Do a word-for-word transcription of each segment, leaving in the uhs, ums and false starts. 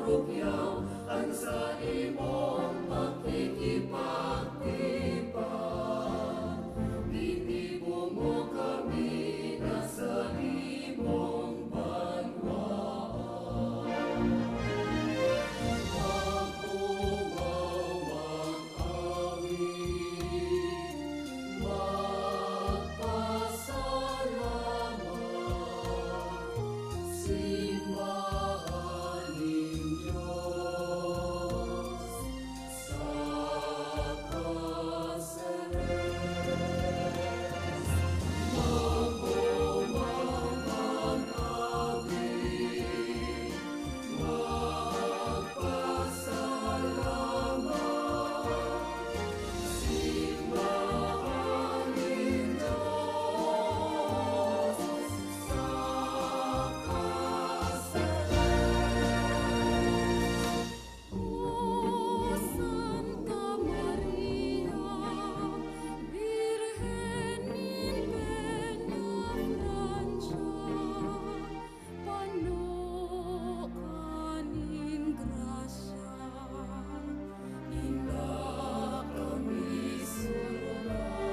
An saimong pakikipagtipan, inibo mo kami na saimong banwaan. Mag-omaw, mag-awit, magpasalamat, simbahan nin Dios. O Santa Maria, Birhen nin Peña Francia, pano ka nin grasya, ninda kami surugan.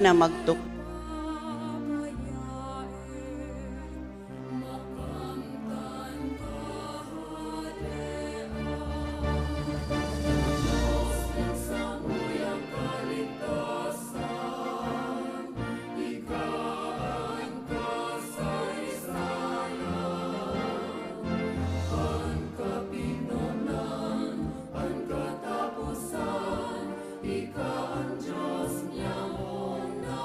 Na magtuk- Ika an kasaysayan, an kapinonan, an kataposan, ika an Dios nin yaon na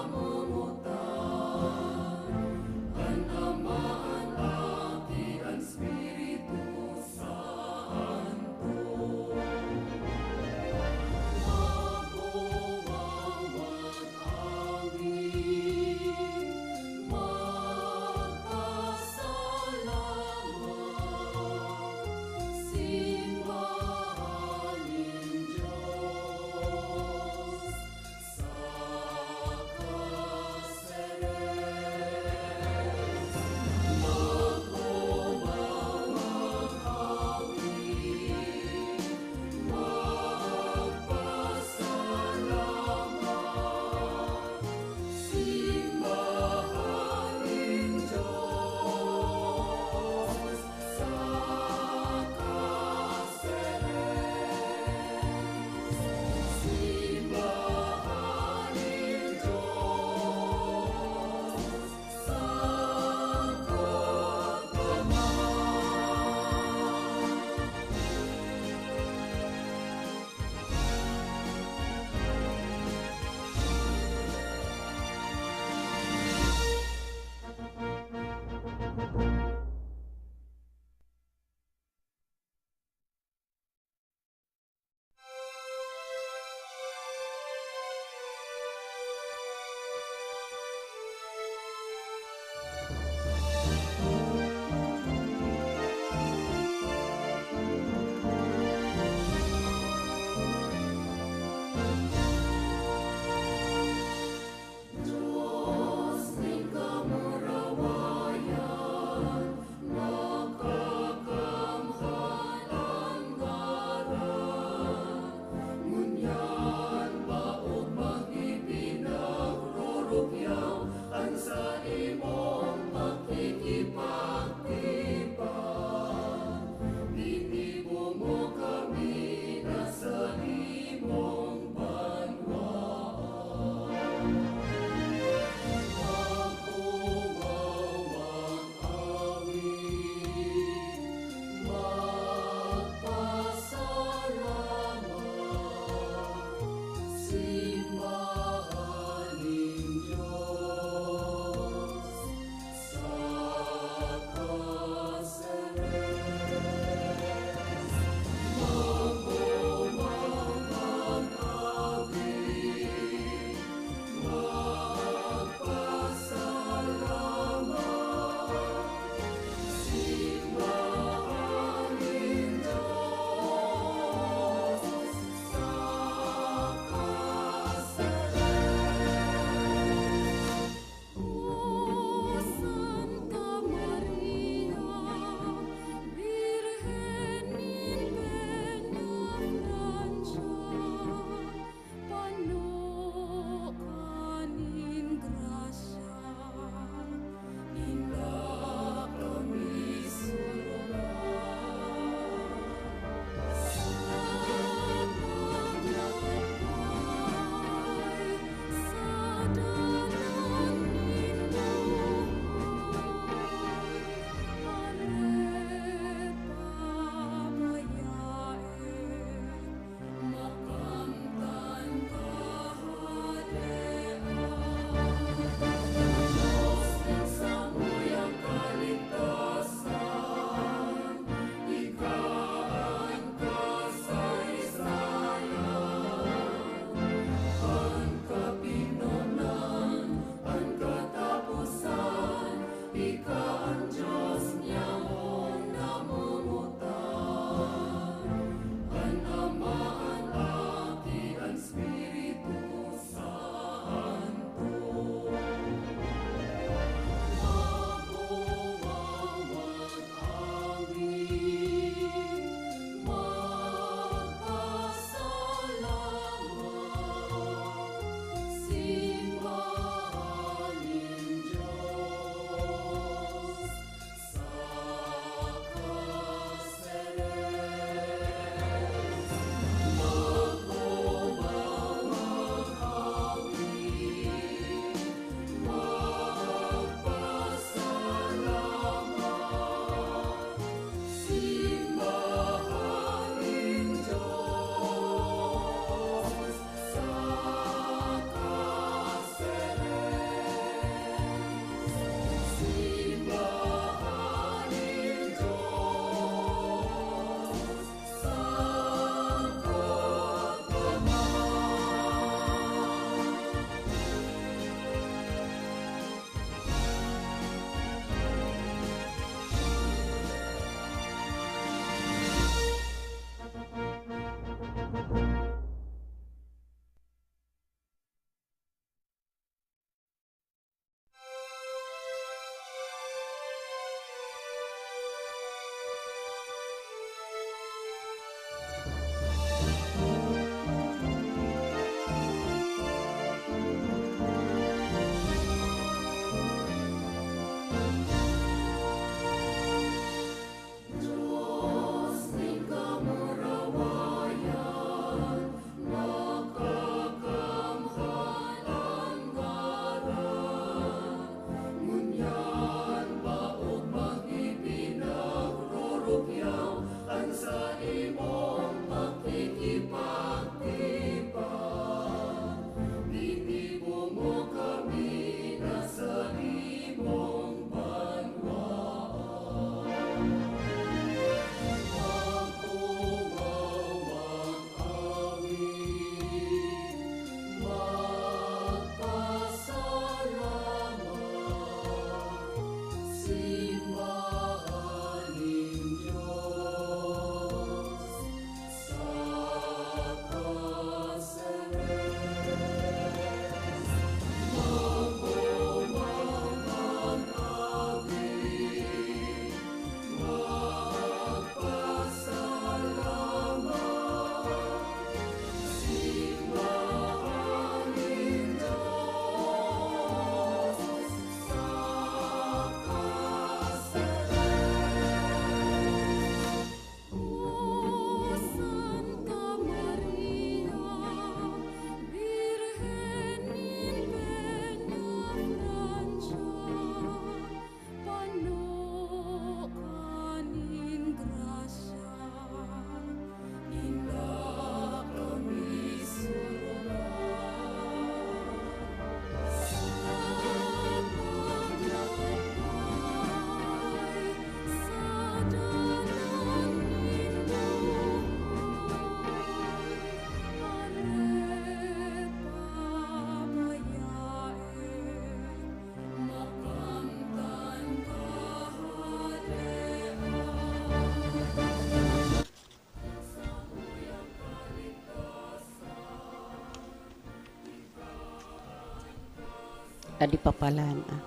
Adi papalan, ah.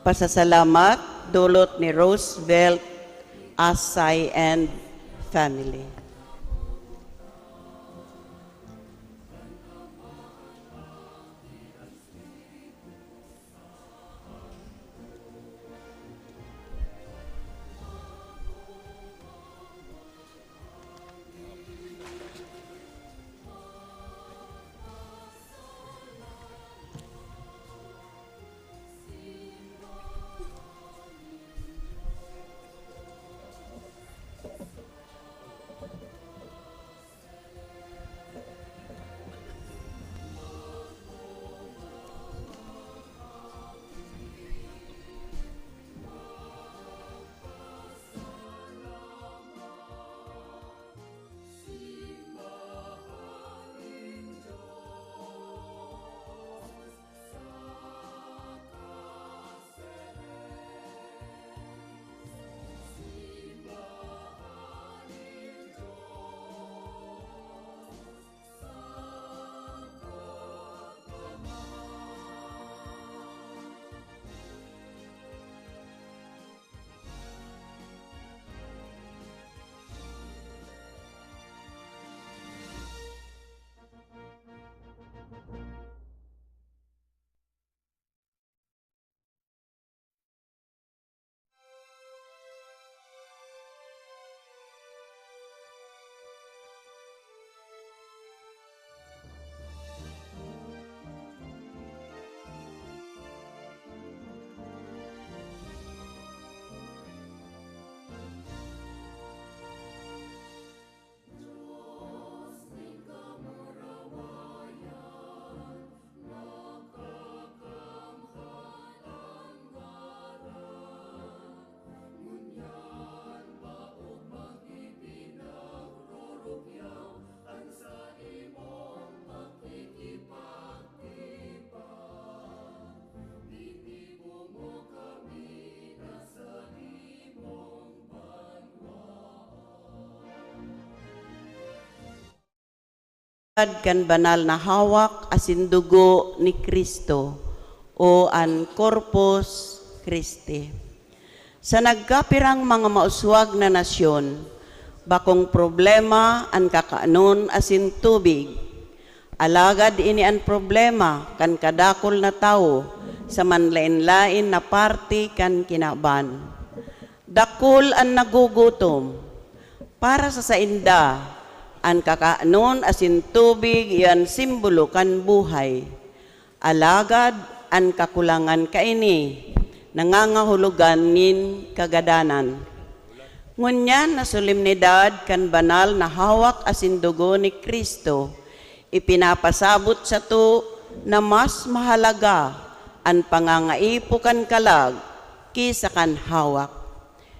Pasasalamat, dulot ni Roosevelt Asay and family. Kan banal na hawak asin dugo ni Cristo, o an Corpus Christi. Sa nagkapirang mga mauswag na nasyon, bakong problema an kakanon asin tubig. Alagad ini an problema kan kadakul na tawo sa manlaen-laen na parte kan kinaban. Dakul an nagugutom. Para sa sainda, an kakanon asin tubig iyan simbolo kan buhay. Alagad an kakulangan kaini nangangahulugan nin kagadanan. Ngunyan na solemnidad kan banal na hawak asin dugo ni Cristo, ipinapasabot sato na mas mahalaga an pangangaipo kan kalag ki sa kan hawak.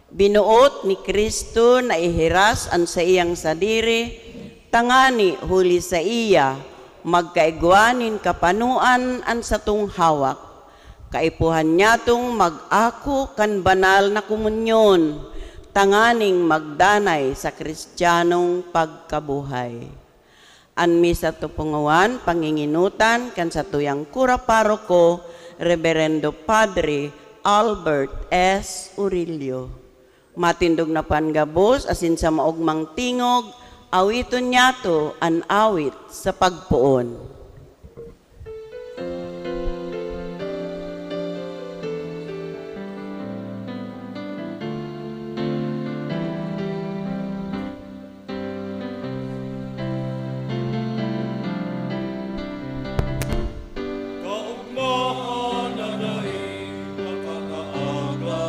Binoot ni Cristo na ihiras an saiyang sadiri, tangani huli saiya, magkaigwa nin kapanoan an satong hawak. Kaipuhan niyatong mag-ako kan banal na komunyon, tanganing magdanay sa Kristiyanong pagkabuhay. An misa tupungowan, panginginotan kan satuyang kura paroko, Reberendo Padre Albert S. Urillo. Matindog na pangabos asin sa maogmang tingog, awiton niyato an awit sa pagpoon. Kaogmahan na daing nakakaaga,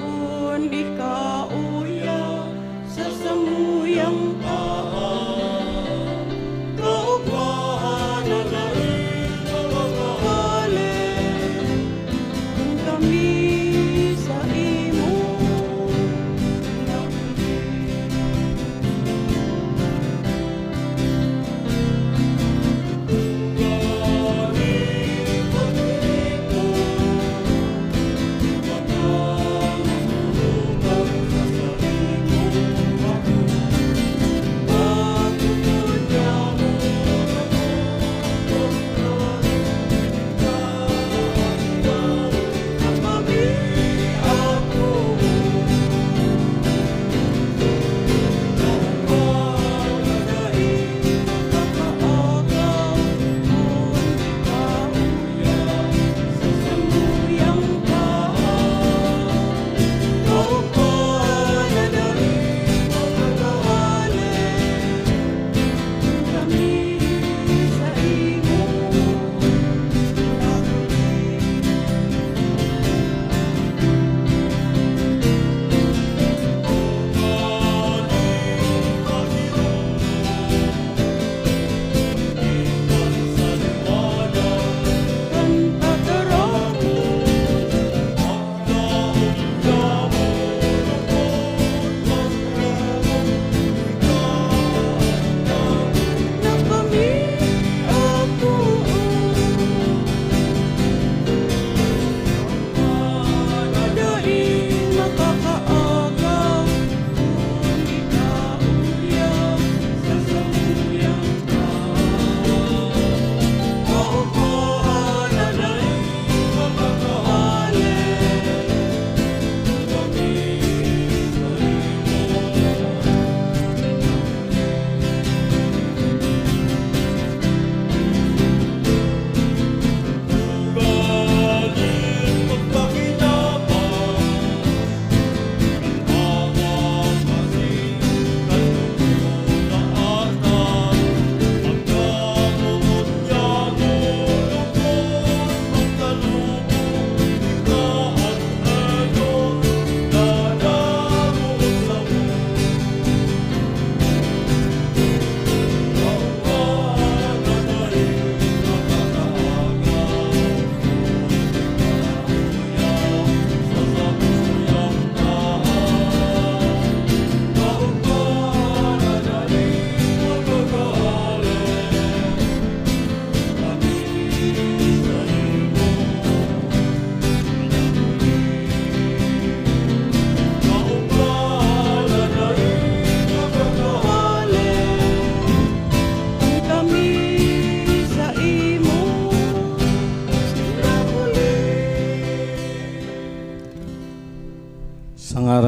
kundi kauya sa samuyang tahaw. Kaogmahan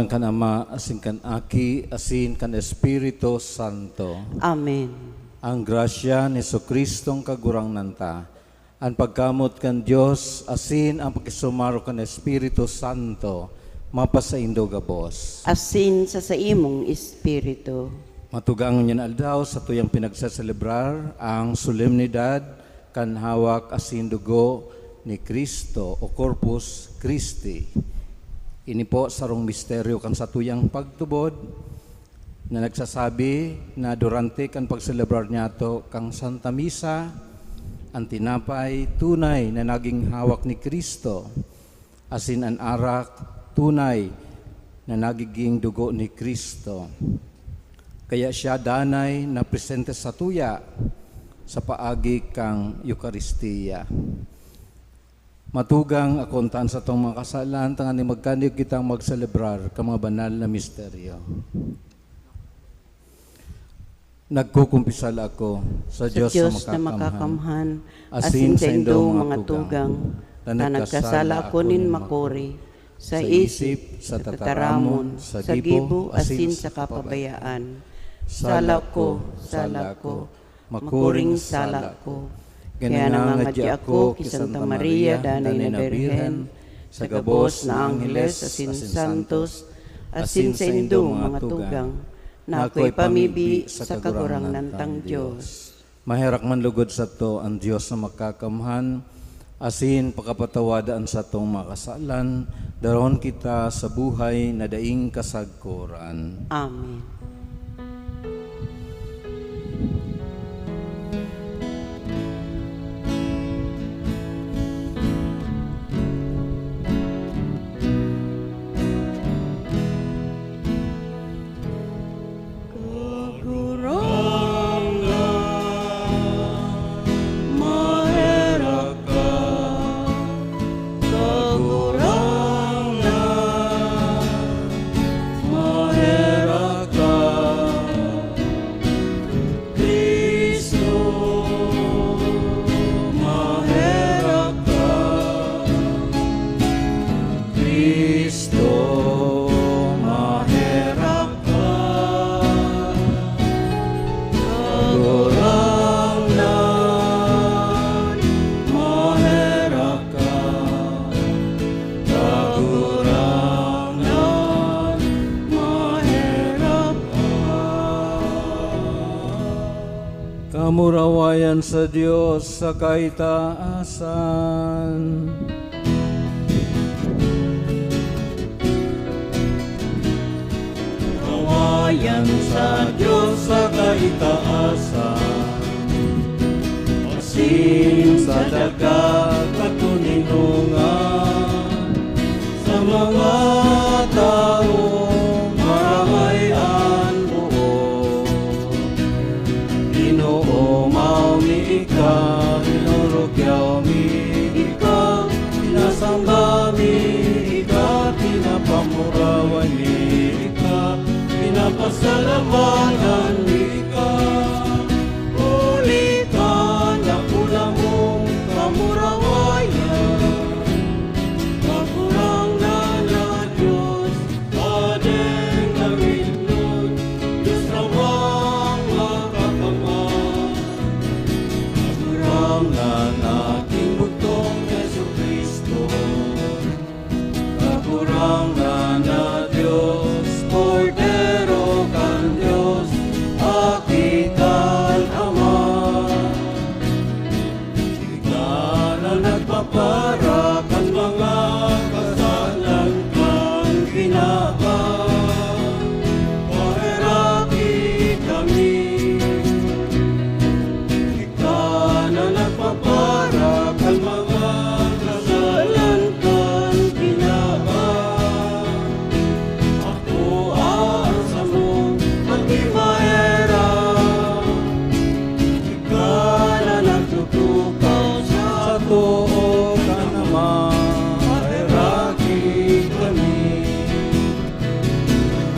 Kan Ama, asin kan Aki, asin kan Espiritu Santo. Amen. Ang grasya ni Jesucristong Kagurangnan ta, an pagkamot kan Dios, asin ang pakisumaro kan Espiritu Santo, mapasaindo gabos. Asin sa saimong espiritu. Matugang ngunyan aldaw, satuyang pinagseselebrar ang solemnidad kan hawak asin dugo ni Cristo o Corpus Christi. Ini po sarong misteryo kan satuyang pagtubod na nagsasabi na durante kan pagselebrar niyato kan Santa Misa, an tinapay tunay na naging hawak ni Cristo, asin an arak tunay na nagiging dugo ni Cristo. Kaya siya danay na presente satuya sa paagi kan Eukaristia. Matugang, akontan satong mga kasalan, tanganing magkaniyog kitang magselebrar kan mga banal na misteryo. Nagkukumpisal ako sa Sa Diyos Diyos na na makakamhan, makakamhan, asin asin sa saindong indong mga mga tugang, tugang, na nagkasala ako nin makuri, sa isip, sa tataramon, sa gibo, asin sa kapabayaan. Sala ko, sala ko, makuring sala ko. Kaya nangangadya ako ki Santa Maria, danay na Birhen, sa gabos na angheles asin santos, asin saindong mga tugang, na ako'y pamibi sa Kagurangnan tang Dios. Maherak man lugod sato an Dios na makakamhan, asin pakapatawada an satong mga kasalan, darahon kita sa buhay na daing kasagkoran. Amen. Kagurangnan, maherak ka. Kagurangnan, maherak ka. Cristo, maherak ka. Cristo, maherak ka. Kagurangnan, maherak ka. Kagurangnan, maherak ka. Kamurawayan sa Dios sa kaitaasan. Kamurawayan sa Dios sa kaitaasan, asin sa daga katoninongan. Sa mga tawong marahay an buot, inoomaw mi ika, inurukyaw mi ika, inasamba mi ika, pinapamuraway mi ika, pinapasalamatan mi ika. Huli kan dakula mong kamurawayan, Kagurangnan na Dios, Padeng na rinlon, Dios Amang makakamhan, Kagurangnan na Ginugtong Jesu-Cristo. Kagurangnan na Dios, Kordero kan Dios, Aki kan Ama. Ika na nagpapara kan mga kasalan kan Ginoo, paheraki kami. Ika na nagpapara kan mga kasalan kan Ginoo. Ako ang samong pagkimaera. Ika na nagtutukaw sa too kan Ama, paheraki kami.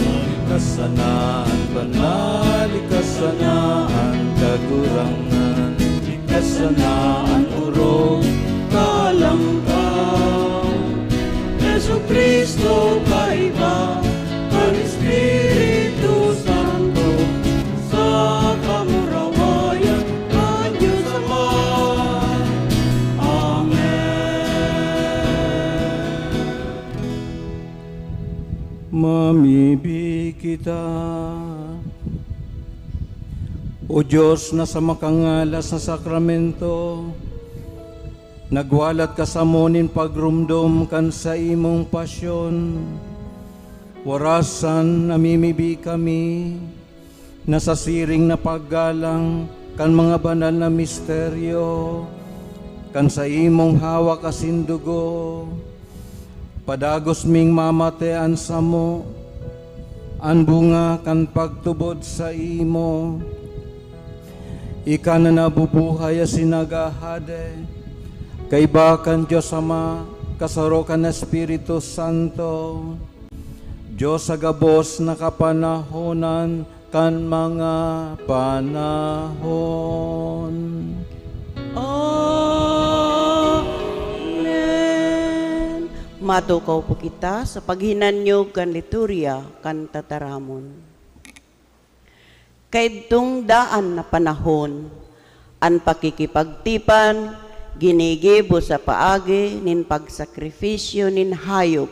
Ika sana an banal, ika sana an kagurangnan, ika sana an orog, kalamtan. Jesu-Cristo, kaiba, Bi kita. O Dios na sa makangalas na sakramento, nagwalat ka samo nin pagromdom kan saimong pasyon. Warasan namimibi kami na sa siring na paggalang kan mga banal na misteryo, kan saimong hawak asin dugo, padagos ming mamate an samo, an bunga kan pagtubod saimo. Ika na nabubuhay asin naghahade, kaiba kan Dios Ama, kasaro kan Espiritu Santo, Dios sa gabos na kapanahonan kan mga panahon. Amen. Matukaw po kita sa paghinanyog kan liturya kan tataramon. Kaidtong daan na panahon, an pakikipagtipan ginigibo sa paagi nin pagsakripisyo nin hayop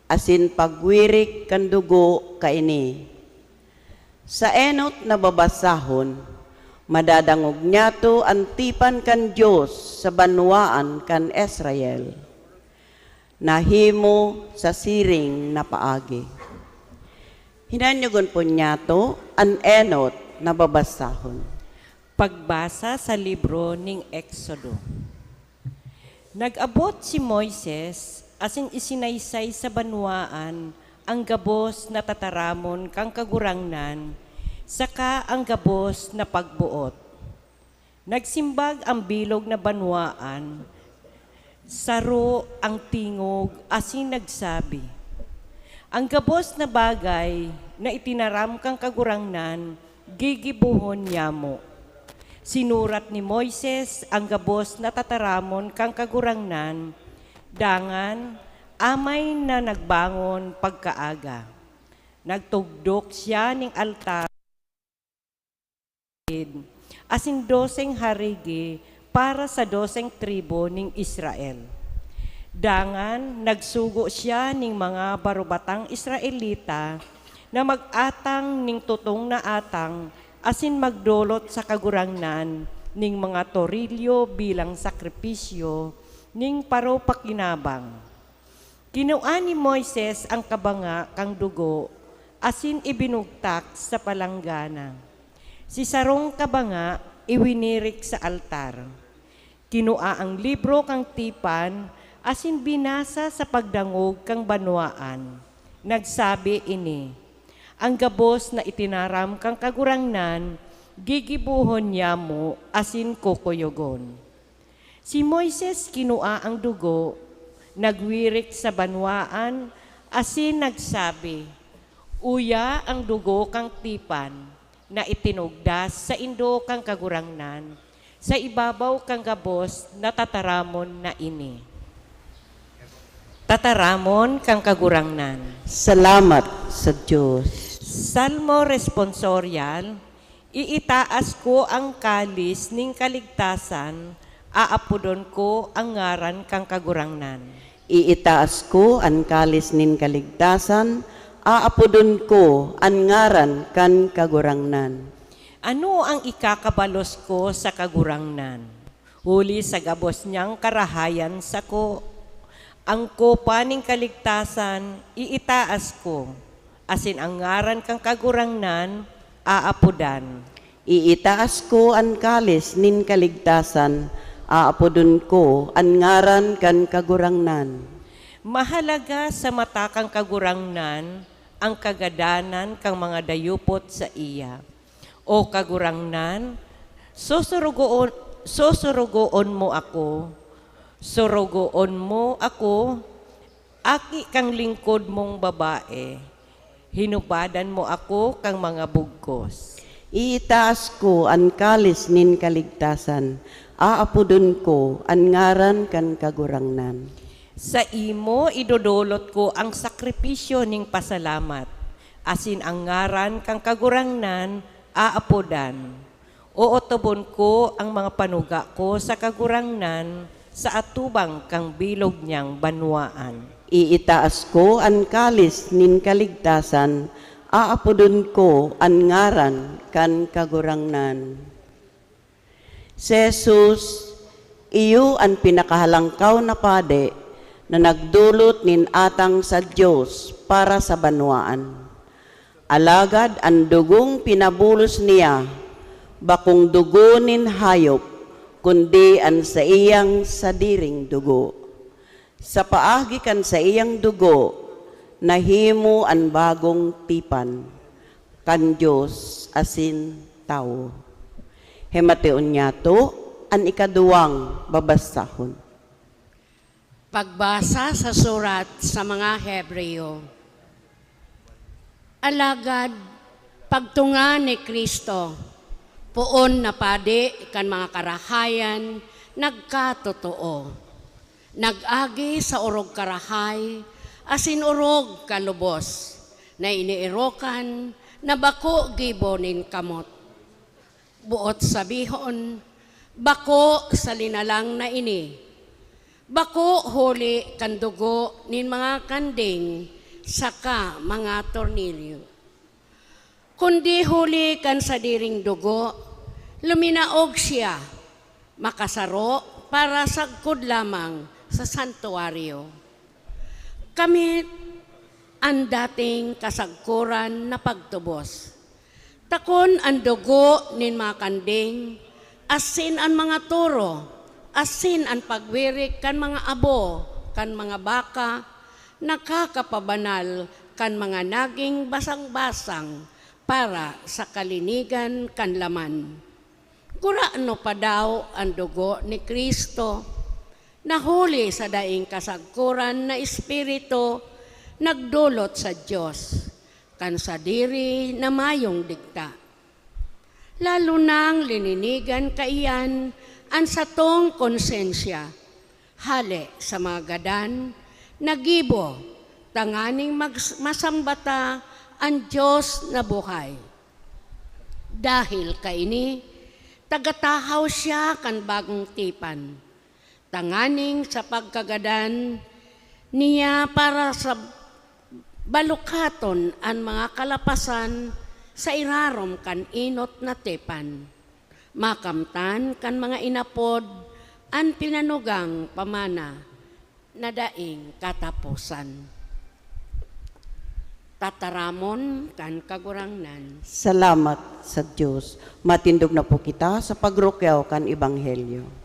asin pagwirik kan dugo kaini. Sa enot na babasahon, madadangog niyato an tipan kan Dios sa banwaan kan Israel, nahimo sa siring na paagi. Hinanyogon po niyato an enot na babasahon. Pagbasa sa libro ning Exodo. Nag-abot si Moises asin isinaysay sa banwaan an gabos na tataramon kan Kagurangnan saka an gabos na pagboot. Nagsimbag an bilog na banwaan, saro an tingog asin nagsabi, "An gabos na bagay na itinaram kan Kagurangnan gigibohon nyamo." Sinurat ni Moises an gabos na tataramon kan Kagurangnan, dangan amay na nagbangon pagkaaga, nagtugdok siya ning altar asin doseng harigi para sa doseng tribu nin Israel. Dangan nagsugo siya nin mga barubatang Israelita na mag-atang nin totong na atang asin magdolot sa Kagurangnan nin mga torilyo bilang sakripisyo nin paropakinabang. Kinua ni Moises an kabanga kan dugo asin ibinugtak sa palanggana. Si sarong kabanga iwinirik sa altar. Kinua an libro kan tipan asin binasa sa pagdangog kan banwaan. Nagsabi ini, "An gabos na itinaram kan Kagurangnan, gigibohon nyamo asin kukuyogon." Si Moises kinua an dugo, nagwirik sa banwaan, asin nagsabi, "Uya an dugo kan tipan na itinugdas saindo kan Kagurangnan sa ibabaw kan gabos na tataramon na ini." Tataramon kan Kagurangnan. Salamat sa Dios. Salmo Responsorial. Iitaas ko an kalis nin kaligtasan, aapodon ko an ngaran kan Kagurangnan. Iitaas ko an kalis nin kaligtasan, aapodon ko an ngaran kan Kagurangnan. Ano an ikakabalos ko sa Kagurangnan, huli sa gabos niyang karahayan sako? An kopa nin kaligtasan iitaas ko, asin an ngaran kan Kagurangnan aapodan. Iitaas ko an kalis nin kaligtasan, aapodon ko an ngaran kan Kagurangnan. Mahalaga sa mata kan Kagurangnan an kagadanan kan mga dayupot saiya. O Kagurangnan, susurugoon, susurugoon mo ako, surugoon mo ako, aki kan lingkod mong babae, hinubadan mo ako kan mga bugkos. Iitaas ko an kalis nin kaligtasan, aapodon ko an ngaran kan Kagurangnan. Saimo idodolot ko an sakripisyo nin pasalamat, asin an ngaran kan Kagurangnan aapodan. Ootobon ko an mga panuga ko sa Kagurangnan sa atubang kan bilog niyang banwaan. Iitaas ko an kalis nin kaligtasan, aapodon ko an ngaran kan Kagurangnan. Si Jesus, iyo an pinakahalangkaw na padi na nagdolot nin atang sa Dios para sa banwaan. Alagad an dugong pinabulos niya, bakong dugo nin hayop, kundi an saiyang sadiring dugo. Sa paagi kan saiyang dugo, nahimo an bagong tipan kan Dios asin tawo. Hemation niyato an ikaduwang babasahon. Pagbasa sa surat sa mga Hebreo. Alagad, pagtunga ni Cristo, poon na padi kan mga karahayan nagkatotoo. Nag-agi sa orog karahay asin orog kalubos na inierokan na bako gibo nin kamot. Boot sabihon, bako sa linalang na ini. Bako huli kan dugo nin mga kanding saka mga tornilyo. Kundi huli kan sadiring dugo, luminaog siya, makasaro para sagkod lamang sa santuaryo. Kami an dating kasagkoran na pagtubos. Takon an dugo nin mga kanding, asin an mga toro, asin an pagwirik kan mga abo kan mga baka, nakakapabanal kan mga naging basang-basang para sa kalinigan kan laman. Gurano pa daw an dugo ni Cristo, na huli sa daing kasagkoran na espiritu, nagdolot sa Dios, kan sadiri na mayong digta. Lalo nang lininigan kaiyan an satong konsensya, hale sa mga gadan na gibo, tanganing mags-, masamba ta an Dios na buhay. Dahil kaini, tagatahaw siya kan bagong tipan, tanganing sa pagkagadan niya para sa balukaton an mga kalapasan sa irarom kan enot na tipan, makamtan kan mga inapod an pinanugang pamana na daing kataposan. Tataramon kan Kagurangnan. Salamat sa Dios. Matindog na po kita sa pagrukyaw kan Ebanghelyo.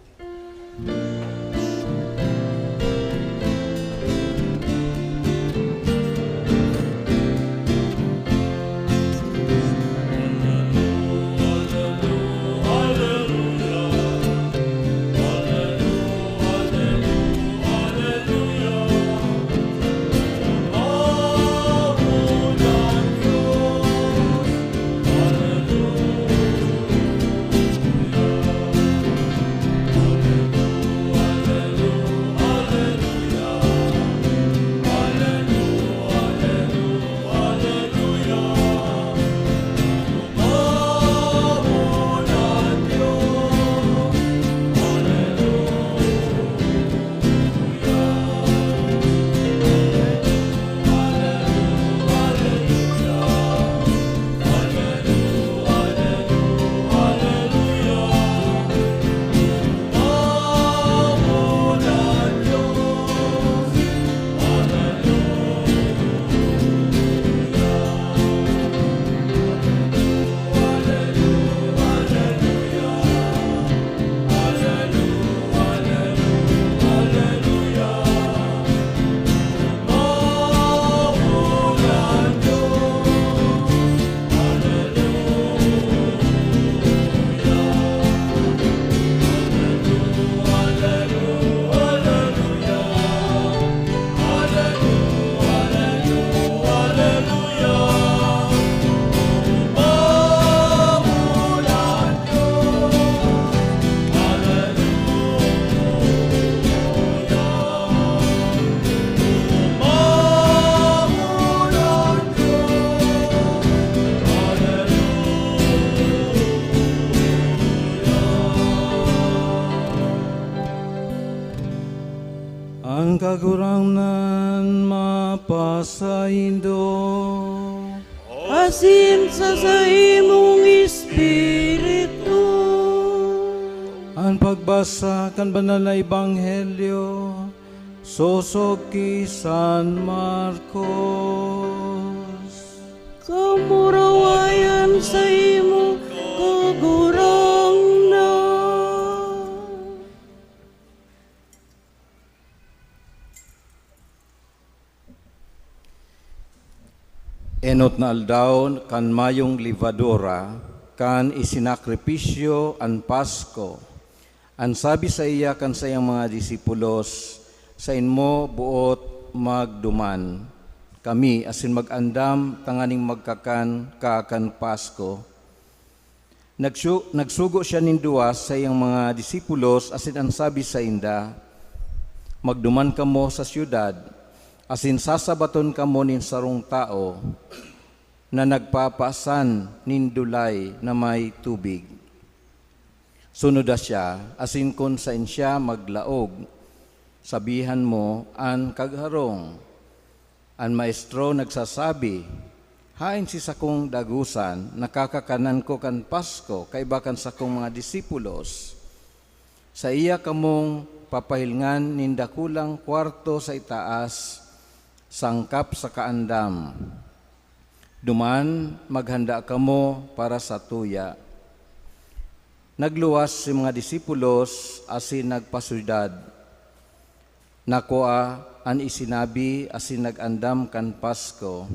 Ang Kagurangnan asin sa saimong Espiritu. An pagbasa kan Banal na Ebanghelyo sosog ki San Marcos. Kamurawayan saimo, Kagurangnan. Enot na aldaw kan mayong lebadura, kan isinakripisyo an Pasko, an sabi saiya kan saiyang mga disipulos, "Saen mo boot magduman kami asin mag-andam tanganing magkakan ka kan Pasko?" Nagsu-, nagsugo siya nin duwa sa saiyang mga disipulos asin an sabi sainda, "Magduman kamo sa syudad, asin sasabaton kamo nin sarong tawo na nagpapasan nin dulay na may tubig. Sunoda siya, asin kun saen siya maglaog, sabihan mo an kagharong, 'An Maestro nagsasabi, haen si sakong dagosan na kakakanan ko kan Pasko kaiba kan sakong mga disipulos.' Saiya kamong papahilngan nin dakulang kwarto sa itaas, sangkap sa kaandam. Duman maghanda kamo para sa tuya." Nagluwas si mga disipulos asin nagpasyudad. Nakua an isinabi asin nag-andam kan Pasko.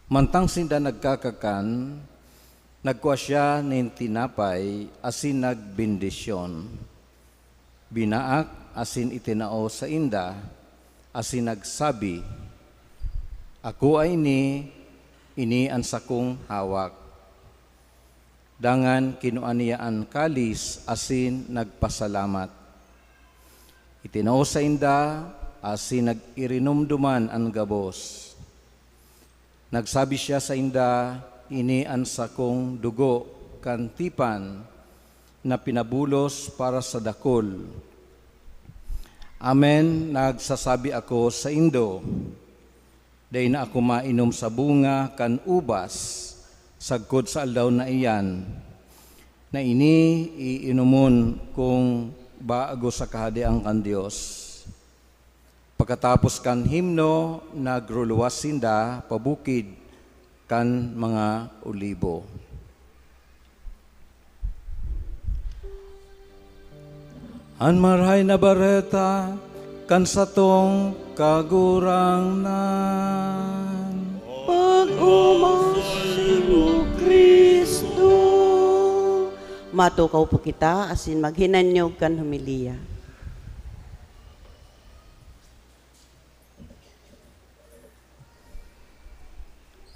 Mantang sinda nagkakakan, nagkua siya nin tinapay asin nagbendisyon. Binaak asin itinao sainda, asin nagsabi, "Akoa ini, ini an sakong hawak." Dangan kinua niya an kalis asin nagpasalamat. Itinao sainda asin nag-irinom duman an gabos. Nagsabi siya sainda, "Ini an sakong dugo kan tipan na pinabulos para sa dakul. Amen, nagsasabi ako saindo, dai na ako mainom sa bunga kan ubas sagkod sa aldaw na iyan, na ini iinomon kong bago sa Kahadean kan Dios." Pagkatapos kan himno, nagruluwas sinda pabukid kan mga olibo. An Marahay na Bareta kan satong Kagurangnan. Pag-oma simo, Cristo. Matukaw po kita asin maghinanyog kan homilya.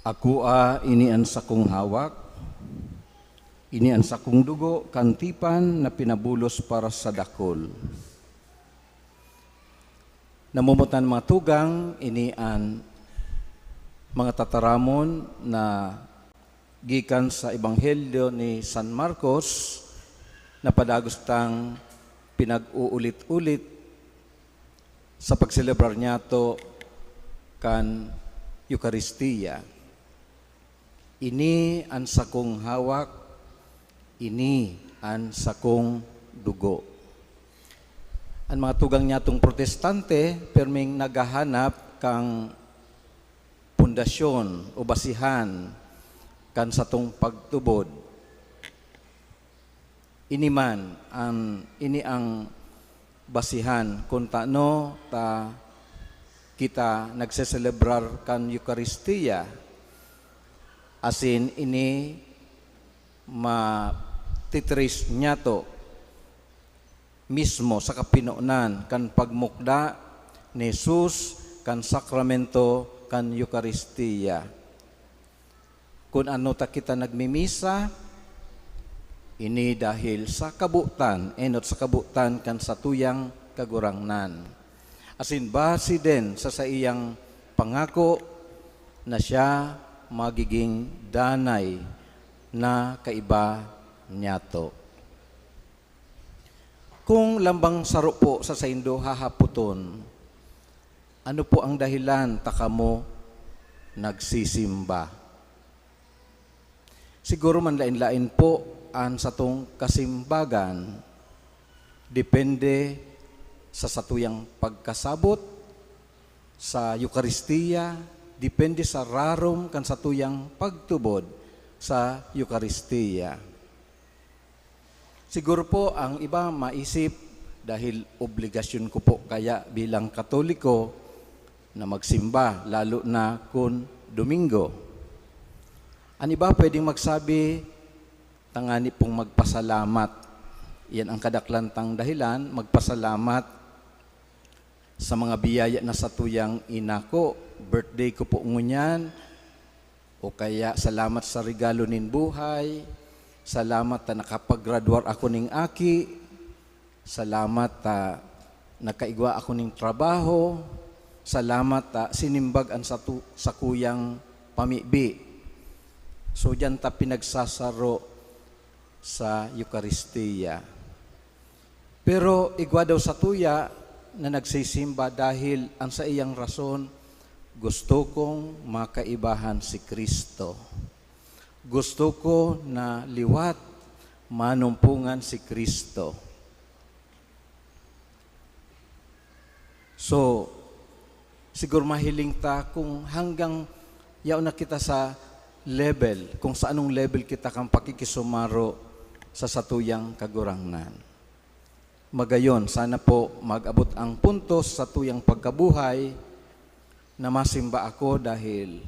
Akoa ini an sakong hawak, ini an sakong dugo kan tipan na pinabulos para sa dakul. Namomotan mga tugang, ini an mga tataramon na gikan sa Ebanghelyo ni San Marcos na padagos tang pinag-uulit-ulit sa pagselebrar niyato kan Eukaristia. Ini an sakong hawak, ini an sakong dugo. An mga tugang niyatong protestante, perming naghahanap kan pundasyon o basihan kan satong pagtubod. Ini man an, ini ang basihan kun tano ta kita nagseselebrar kan Eukaristia, asin ini matitrace niyato mismo sa kapinonan kan pagmukda ni Jesus kan sakramento kan Eukaristia. Kun ano ta kita nagmimisa, ini dahil sa kabotan, enot sa kabotan kan satuyang Kagurangnan. Asin base din sa saiyang pangako na siya magiging danay na kaiba niyato. Kung lambang saro po sa saindo hahapoton, "Ano po ang dahilan ta kamo nagsisimba?" Siguro manlaen-laen po an satong kasimbagan, depende sa satuyang pagkasabot sa Eukaristia, depende sa rarom kan satuyang pagtubod sa Eukaristia. Siguro po ang iba maisip, "Dahil obligasyon ko po kaya bilang Katoliko na magsimba, lalo na kun Domingo." An iba pwedeng magsabi, "Tangani pong magpasalamat." Iyan ang kadaklan tang dahilan, magpasalamat sa mga biyaya na satuyang inako. Birthday ko po ngunyan, o kaya salamat sa regalo nin buhay, salamat ta nakapaggraduar ako ning aki, salamat ta nakaigwa ako ning trabaho, salamat ta sinimbag an satu-, sakuyang pamibi. So, diyan ta pinagsasaro sa Eukaristia. Pero igwa daw satuya na nagsisimba dahil ang saiyang rason, "Gusto kong makaibahan si Cristo. Gusto ko na liwat manumpungan si Cristo." So, siguro mahiling ta kung hanggang yaon na kita sa level, kung sa anong level kita kan pakikisumaro sa satuyang Kagurangnan. Magayon, sana po mag-abot ang punto sa satuyang pagkabuhay na masimba ako dahil,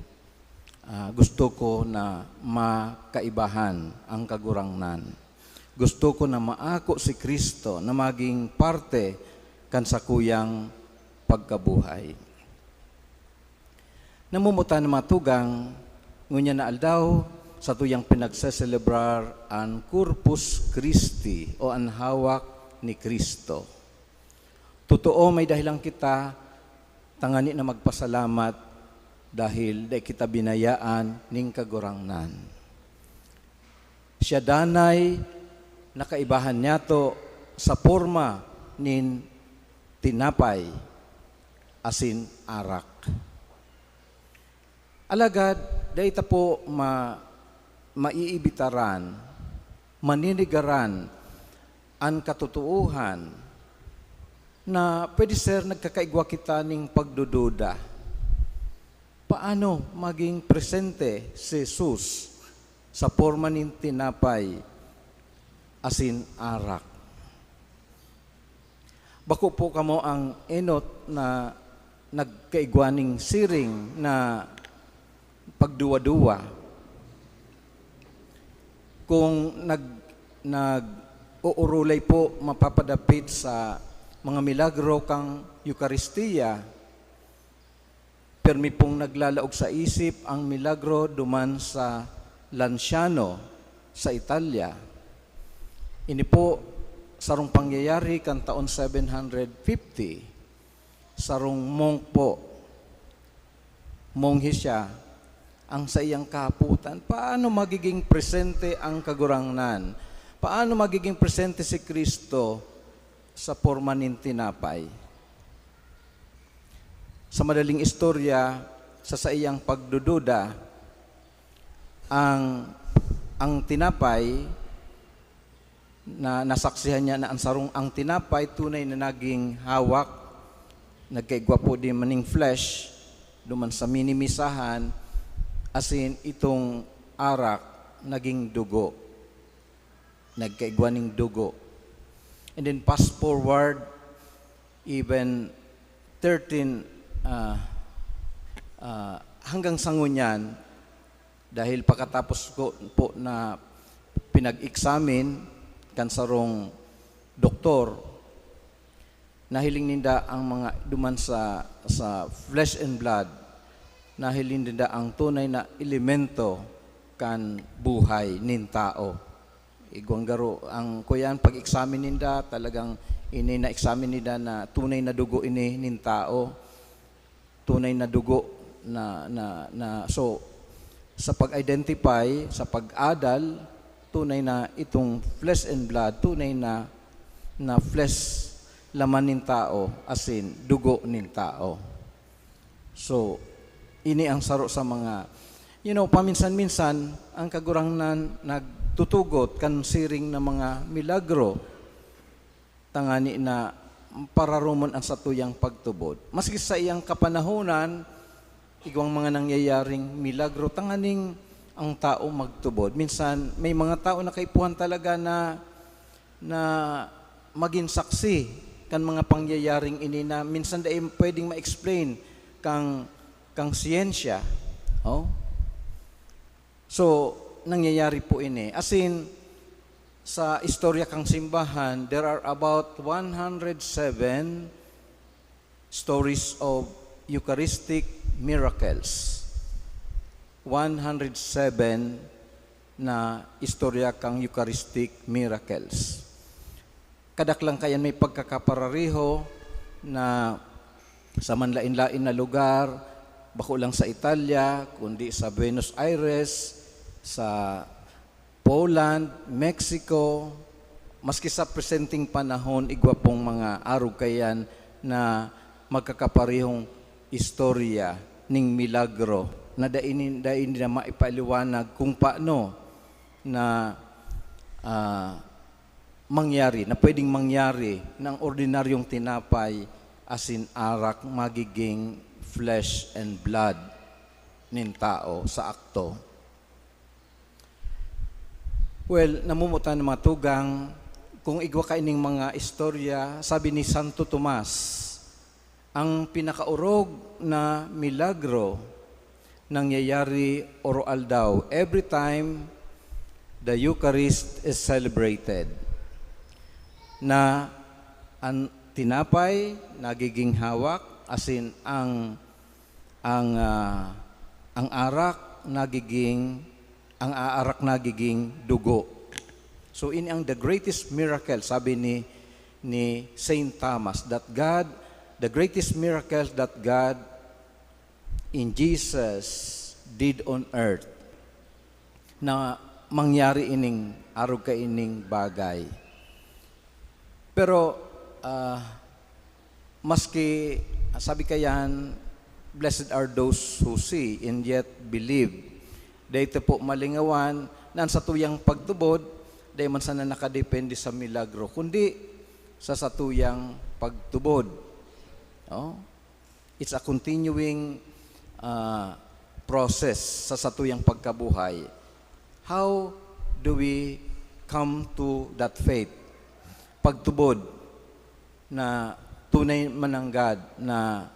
ah, gusto ko na makaibahan ang Kagurangnan. Gusto ko na maako si Cristo na maging parte kan sakuyang pagkabuhay. Namumutan na mga tugang, ngunyan na aldaw, satuyang pinagseselebrar an Corpus Christi o an hawak ni Cristo. Totoo, may dahilan kita tangani na magpasalamat dahil dai kita binayaan ning Kagurangnan. Siya danay na kaibahan niyato sa porma nin tinapay asin arak. Alagad dai ta po ma-, maiibitaran, maninigaran an katotoohan na pwede ser nagkakaigwa kita nin pagdududa. Paano magin presente si Jesus sa porma nin tinapay asin arak? Bako po kamo an enot na nagkaigwa nin siring na pagduwa-duwa. Kung nag-, nag-oorolay po mapapadapit sa mga milagro kan Eukaristia, permi pong naglalaog sa isip ang milagro duman sa Lanciano, sa Italia. Ini po sarong pangyayari kan taon seven hundred fifty. Sarong monk po, monghe siya, ang saiyang kahapotan, paano magiging presente ang Kagurangnan? Paano magiging presente si Cristo sa porma nin tinapay? Sa madaling istorya, sa saiyang pagdududa, ang, ang tinapay na nasaksihan niya na ang sarong, ang tinapay tunay na naging hawak, nagkaigwa po din maning flesh, duman sa minimisahan, asin itong arak, naging dugo. Nagkaigwa ning dugo. And then fast forward, even thirteen, ah, ah, hanggang sa ngunyan, dahil pakatapos ko po na pinag-examine kan sarong doktor, nahiling ninda ang mga duman sa, sa flesh and blood, nahiling ninda ang tunay na elemento kan buhay nin tao. Igwang garo ang kuyan, pag-examine ninda, talagang ini na-examine ninda na tunay na dugo ini nin tao. Tunay na dugo na, na, na, so, sa pag-identify, sa pag-adal, tunay na itong flesh and blood, tunay na, na flesh, laman nin tao, asin dugo nin tao. So, ini ang saro sa mga You know, paminsan-minsan, ang Kagurangnan nagtutugot kan siring na mga milagro, tangani na pararumon ang satuyang pagtubod. Maski sa iyang kapanahonan, igwang mga nangyayaring milagro tanganing ang tao magtubod. Minsan, may mga tao na kaipuhan talaga na, na magin saksi kan mga pangyayaring ini na minsan dai pwedeng ma-explain kang, kang siyensya. Oh? So, nangyayari po ini. As in, sa istorya kang simbahan, there are about one hundred seven stories of Eucharistic miracles. One hundred seven na istorya kang Eucharistic miracles. Kadaklan kayan may pagkakaparareho na sa manlain-lain na lugar, bako lang sa Italia, kundi sa Buenos Aires, sa Poland, Mexico, maski sa presenteng panahon, igwa pong mga arog kayan na magkakaparehong istorya ning milagro na dai ni-, dai nila maipaliwanag kung paano na, ah, mangyari, na pwedeng mangyari na ang ordinaryong tinapay asin arak magiging flesh and blood nin tao sa akto. Well, namumutan na mga tugang, kung igwa kaining mga istorya, sabi ni Santo Tomas, ang pinakaorog na milagro nangyayari oro-aldaw, every time the Eucharist is celebrated, na ang tinapay nagiging hawak, asin ang, ang, ah, ang arak nagiging, ang aarak nagiging dugo. So, ini ang the greatest miracle, sabi ni, ni Saint Thomas, that God, the greatest miracle that God in Jesus did on earth, na mangyari ining arog kaining bagay. Pero, ah, maski, sabi kayan, "Blessed are those who see and yet believe." Dito po malingawan na ang satuyang pagtubod, dai man sana nakadepende sa milagro, kundi sa satuyang pagtubod. Oh? It's a continuing, ah, process sa satuyang pagkabuhay. How do we come to that faith? Pagtubod na tunay mananggad, na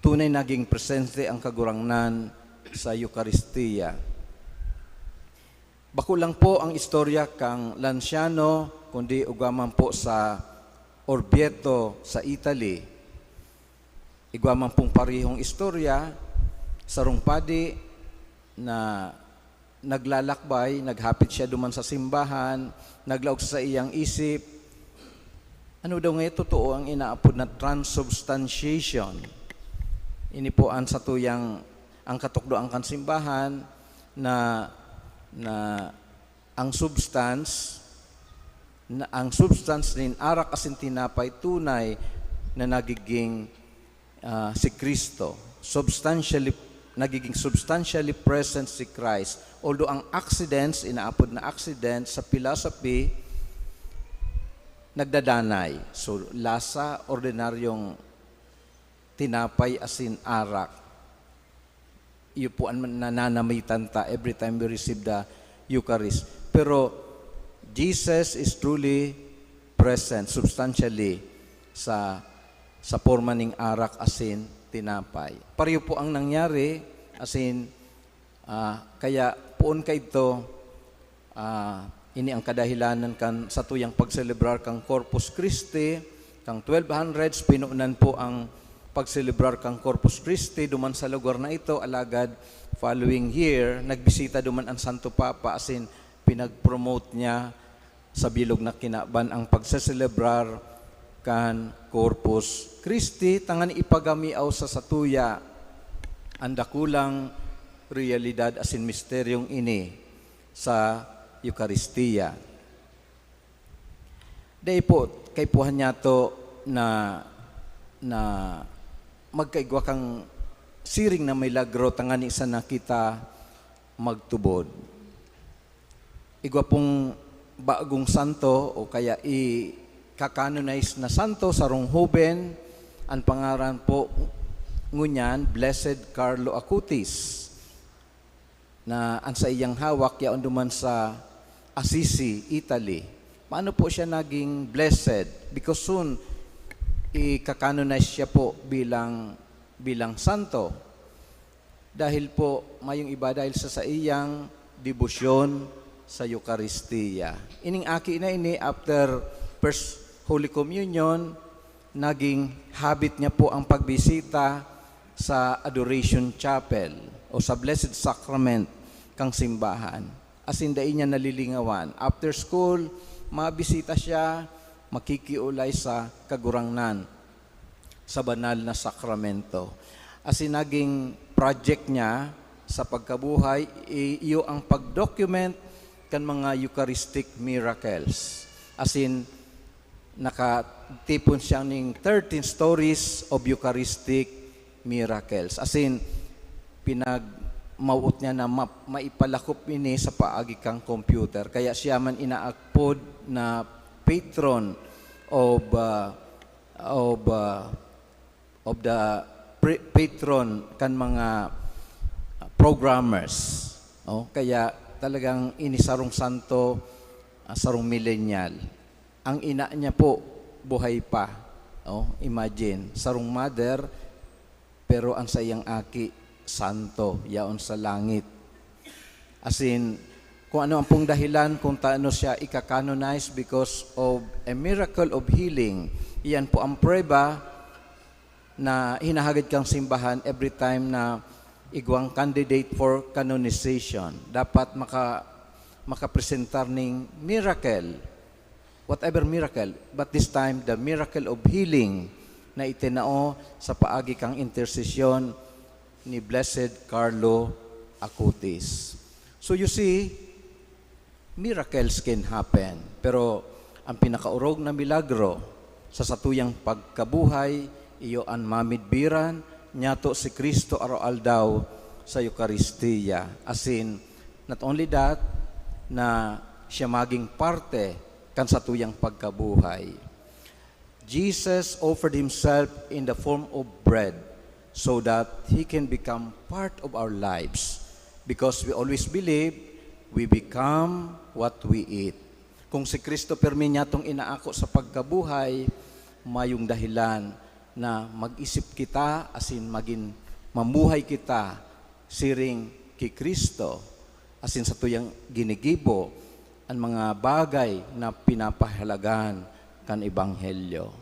tunay naging presente ang Kagurangnan sa Eukaristia. Bako lang po ang istorya kang Lanciano, kundi ugwa man po sa Orvieto sa Italy. Igwa man pong parehong istorya, sarong padi na naglalakbay, naghapit siya duman sa simbahan, naglaog sa iyang isip, ano daw nga totoo ang inaapod na transubstantiation? Ini po ang satuyang, ang katukdoan kan simbahan na, na ang substance, na ang substance nin arak asin tinapay tunay na nagiging, ah, si Cristo. Substantially, nagiging substantially present si Christ. Although ang accidents, inaapod na accident sa philosophy, nagdadanay. So, lasa, ordinaryong tinapay asin arak. Iyo po ang nananamitan ta every time we receive the Eucharist. Pero Jesus is truly present, substantially, sa, sa porma ning arak asin tinapay. Pareho po ang nangyari, asin, ah, kaya poon kaidto, ah, ini ang kadahilanan kan satuyang pagselebrar kan Corpus Christi. Kan twelve hundreds, pinunan po ang pagselebrar kan Corpus Christi duman sa lugar na ito, alagad following year, nagbisita duman ang Santo Papa, asin pinag-promote niya sa bilog na kinaban ang pagseselebrar kan Corpus Christi, tanganing ipagamiaw sa satuya ang dakulang realidad asin misteryong ini sa Eukaristia. Dai po kaipuhan niyato na, na magkaigwa kang siring na milagro tangani sana kita magtubod. Igwa pong bagong santo o kaya i-canonize na santo, sarong hoben, an pangaran po ngunyan, Blessed Carlo Acutis, na an saiyang hawak yaon duman sa Assisi, Italy. Paano po siya naging blessed? Because soon, i-canonize siya po bilang, bilang santo. Dahil po, mayong iba dahil sa saiyang debosyon sa Eukaristia. Ining aki na ini, after First Holy Communion, naging habit niya po ang pagbisita sa Adoration Chapel o sa Blessed Sacrament kan simbahan. Asin dai niya nalilingawan. After school, mabisita siya, makikiolay sa Kagurangnan, sa banal na sakramento. Asin naging project niya sa pagkabuhay, i-, iyo ang pag-document kan mga Eucharistic miracles. Asin, nakatipon siya ning thirteen stories of Eucharistic miracles. Asin, pinagmawot niya na ma-, maipalakop ini sa paagi kan computer. Kaya siya man inaapod na patron of, ah, of, ah, of the pre-, patron kan mga, ah, programmers. Oh, kaya talagang ini sarong santo, ah, sarong millennial. Ang ina niya po, buhay pa. Oh, imagine, sarong mother, pero ang saiyang aki, santo, yaon sa langit. Asin, kung ano ang pong dahilan kung taano siya ika-canonize, because of a miracle of healing. Iyan po ang prueba na hinahagad kang simbahan every time na igwang candidate for canonization. Dapat maka-, makapresentar ning miracle, whatever miracle, but this time, the miracle of healing na itinao sa paagi kang intersesyon ni Blessed Carlo Acutis. So you see, miracles can happen, pero ang pinakaorog na milagro sa satuyang pagkabuhay, iyo an mamidbiran niyato si Cristo araw-aldaw sa Eukaristia. Asin, not only that, na siya maging parte kan satuyang pagkabuhay. Jesus offered himself in the form of bread so that he can become part of our lives. Because we always believe, we become what we eat. Kung si Cristo pirmi niyatong inaako sa pagkabuhay, mayong dahilan na mag-isip kita asin magin mamuhay kita siring ki Cristo, asin satuyang ginigibo an mga bagay na pinapahalagahan kan Ebanghelyo.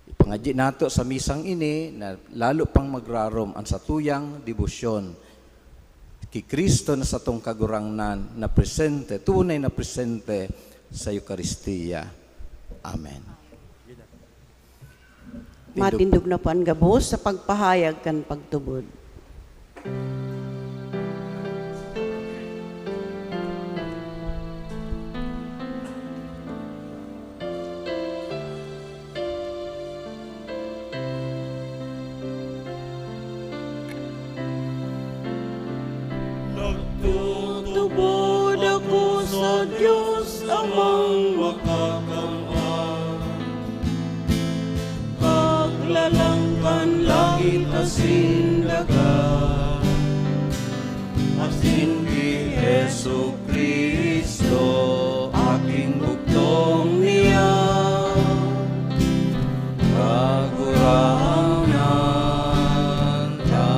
Ipangadyi nato sa misang ini na lalo pang magrarom an satuyang debosyon ki Cristo na satong Kagurangnan na presente, tunay na presente sa Eukaristia. Amen. Tindog. Matindog na po an gabos sa pagpahayag kan pagtubod. Nagtutubod ako sa Dios Amang Makakamhan, Paglalang kan langit asin daga, asin ki Jesu-Cristo, aking bugtong niya, Kagurangnan ta.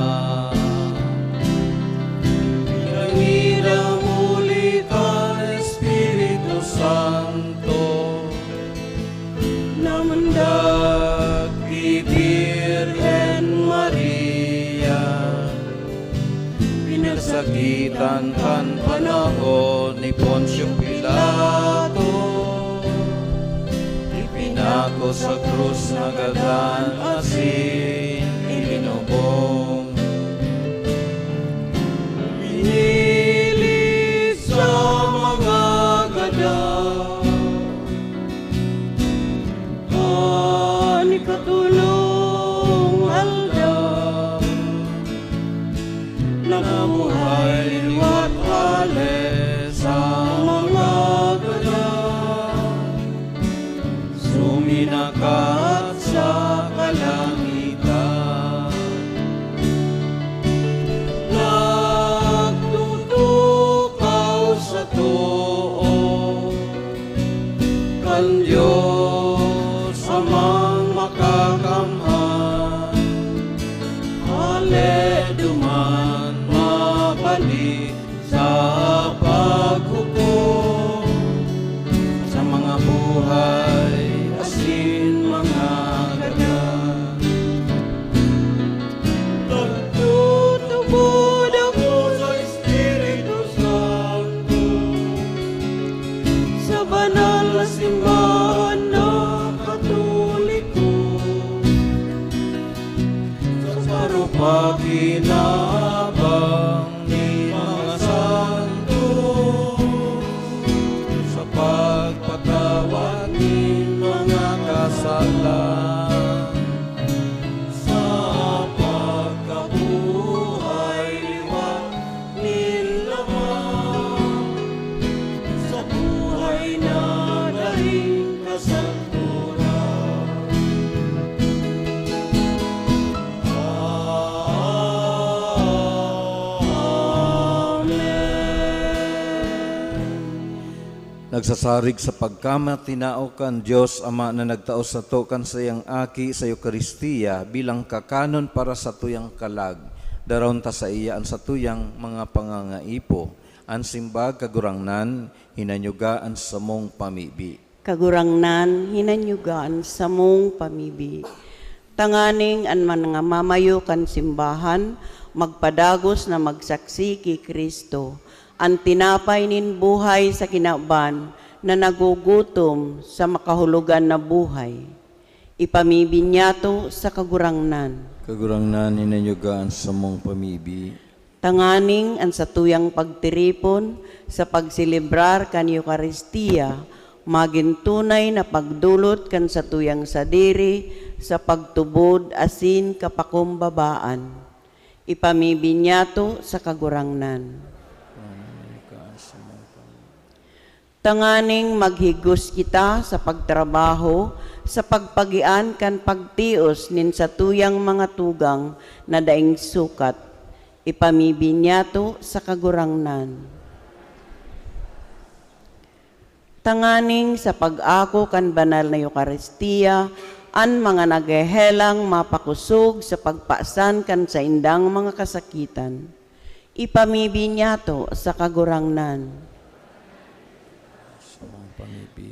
Pinangidam huli kan Espiritu Santo, namundag ki Birhen Maria, pinagsakitan kan panahon ni Poncio Pilato, ipinako sa krus, nagadan asin ilinubong. Pinili sa mga gadan an ikatolong aldaw, nabuhay liwat Nagsasarig sa pagkamatinao kan Dios Ama na nagtao sato kan saiyang Aki sa Eukaristia bilang kakanon para sa tuyang kalag, daron ta saiya an satuyang mga pangangaipo. An simbag, Kagurangnan, hinanyuga an samong pamibi. Kagurangnan, hinanyuga an samong pamibi. Tanganing an mga mamayo kan simbahan magpadagos na magsaksi ki Cristo, an tinapay nin buhay sa kinaban na nagugutom sa makahulogan na buhay. Ipamibi niyato sa Kagurangnan. Kagurangnan, hinanyuga an samong pamibi. Tanganing an satuyang pagtiripon sa pagselebrar kan Eukaristia magin tunay na pagdolot kan satuyang sadiri sa pagtubod asin kapakumbabaan. Ipamibi niyato sa Kagurangnan. Tanganing maghigos kita sa pagtrabaho sa pagpagian kan pagtios nin satuyang mga tugang na daing sukat. Ipamibi niyato sa Kagurangnan. Tanganing sa pag-ako kan banal na Eukaristia, an mga naghehelang mapakosog sa pagpasan kan saindang mga kasakitan. Ipamibi niyato sa Kagurangnan.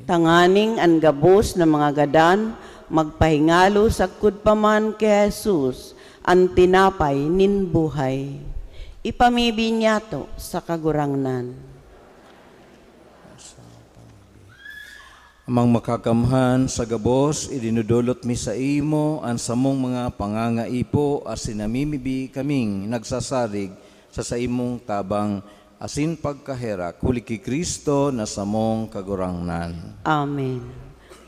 Tanganing an gabos na mga gadan magpahingalo sagkod pa man ki Jesus, an tinapay nin buhay. Ipamibi niyato sa Kagurangnan. Amang Makakamhan, sa gabos, idinodolot mi saimo an samong mga pangangaipo, asin namimibi kaming nagsasarig sa saimong tabang asin pagkaherak, huli ki Cristo na samong Kagurangnan. Amen.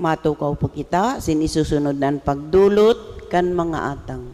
Matukaw po kita, asin isusunod na an pagdolot kan mga atang.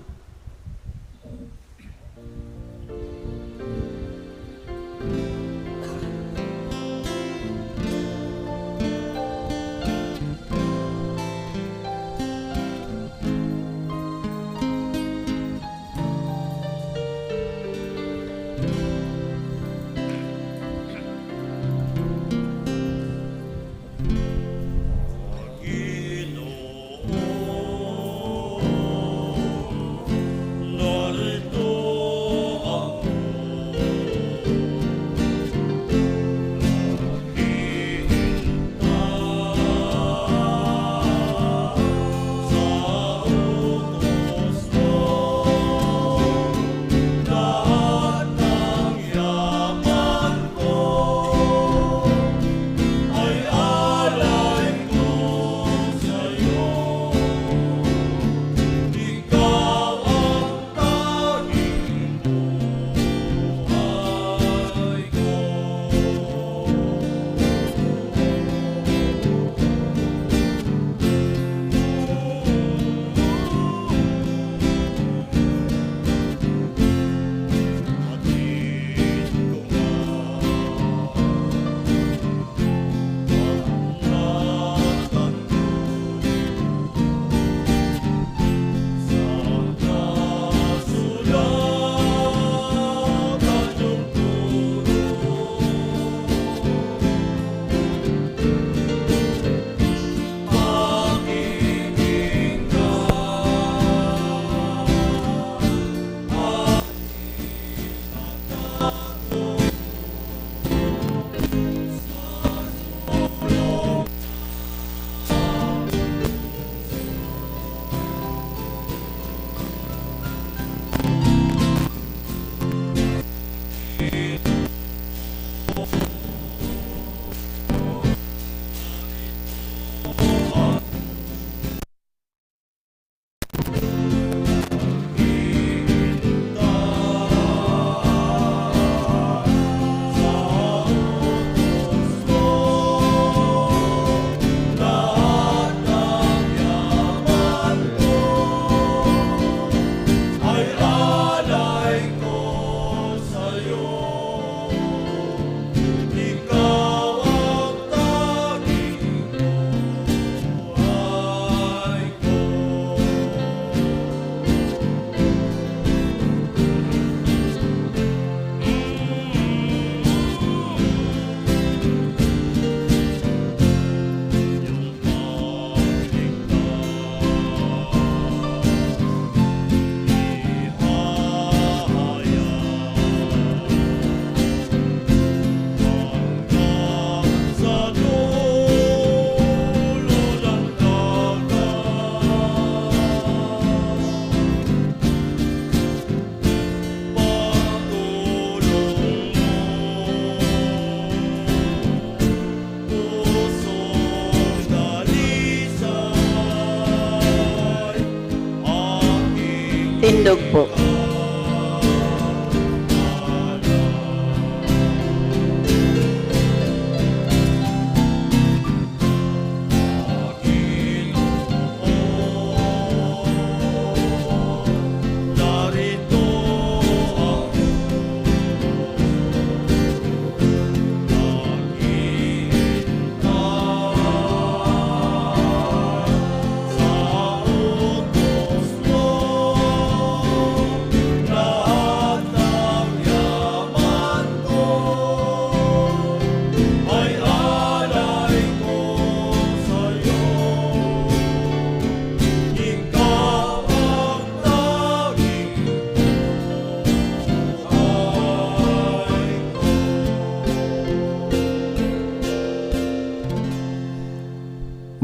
Tindog po.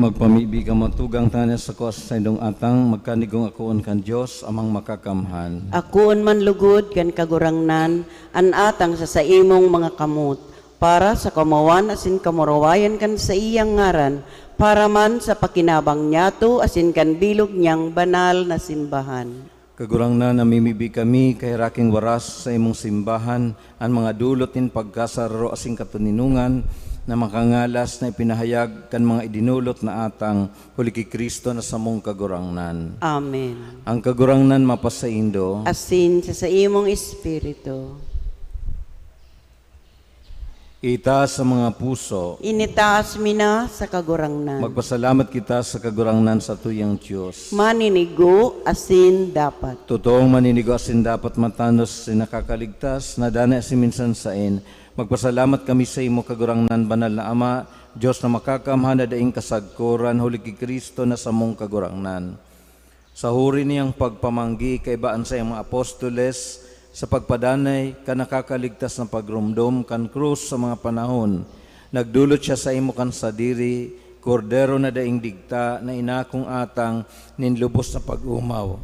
Magpamibi kamo, tugang tanganing sako sa saindong atang, magkanigong akoon kan Dios, Amang Makakamhan. Akoon man lugod kan Kagurangnan an atang sa saimong mga kamot, para sa kaomawan asin kamurawayan kan saiyang ngaran, para man sa pakinabang niyato asin kan bilog niyang banal na simbahan. Kagurangnan, namimibi kami, kaheraki nin waras sa imong simbahan, an mga dulot nin pagkasararo asin katoninongan na makangalas na ipinahayag kan mga idinolot na atang, huli ki Cristo na samong Kagurangnan. Amen. An Kagurangnan mapasaindo. Asin sa saimong espiritu. Itaas an mga puso. Initaas mi na sa Kagurangnan. Magpasalamat kita sa Kagurangnan, satuyang Dios. Maninigo asin dapat. Totoong maninigo asin dapat, matanos asin nakakaligtas, na danay asin minsan saen. Magpasalamat kami saimo, Kagurangnan, Banal na Ama, Dios na Makakamhan na daing kasagkoran, huli ki Cristo na samong Kagurangnan. Sa huri niyang pagpamanggi kaiba an saiyang mga apostoles sa pagpadanay kan nakakaligtas na pagromdom kan krus sa mga panahon, nagdolot siya saimo kan sadiri, Kordero na daing digta na inakong atang nin lubos na pag-omaw.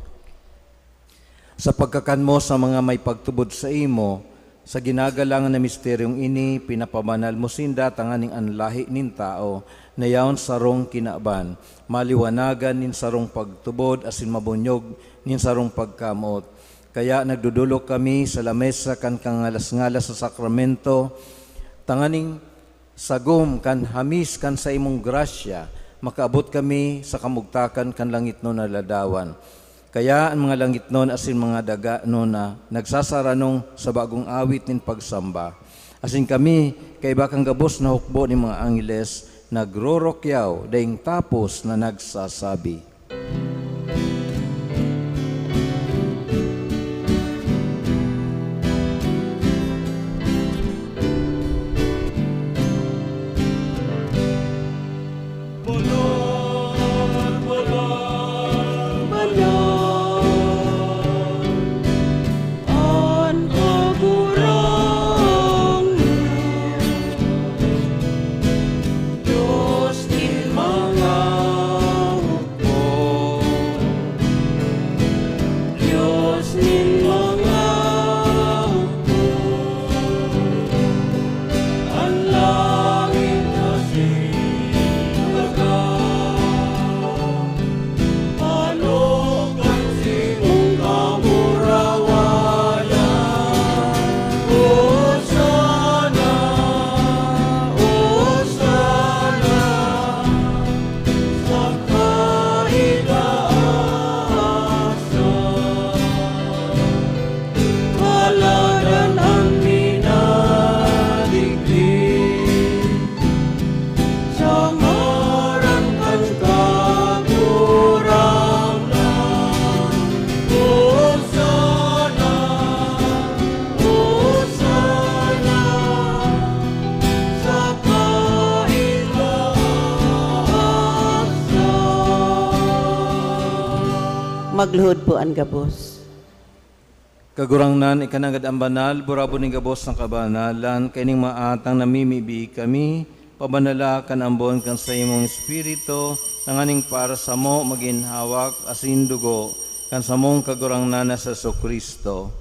Sa pagkakan mo sa mga may pagtubod saimo, sa ginagalangan na misteryong ini, pinapabanal mo sinda tanganing an lahi nin tawo na yaon sarong kinaban, maliwanagan nin sarong pagtubod asin mabunyog nin sarong pagkamoot. Kaya nagdodolok kami sa lamesa kan kangalas-ngalas na sakramento, tanganing sagom kan hamis kan saimong grasya, makaabot kami sa kamugtakan kan langitnon na ladawan. Kaya an mga langitnon asin mga daga na nagsasaranong sa bagong awit nin pagsamba, asin kami, kaiba kan gabos na hukbo nin mga angheles, nagrorokyaw daing tapos na nagsasabi, Dios nin mga hukbo, an langit asin daga, ano kan simong kamurawayan. Hosanna, Hosanna, sa kaitaasan. Paladan an minadigdi sa ngaran kan Kagurangnan. Hosanna, Hosanna, sa kaitaasan. Magluhod po an gabos. Kagurangnan, ika nanggad an banal, burabod nin gabos na kabanalan, kaining mga atang namimibi kami, pabanala kan ambon kan saimong Espiritu, tanganing para samo magin hawak asin dugo kan samong Kagurangnan na si Jesu-Cristo.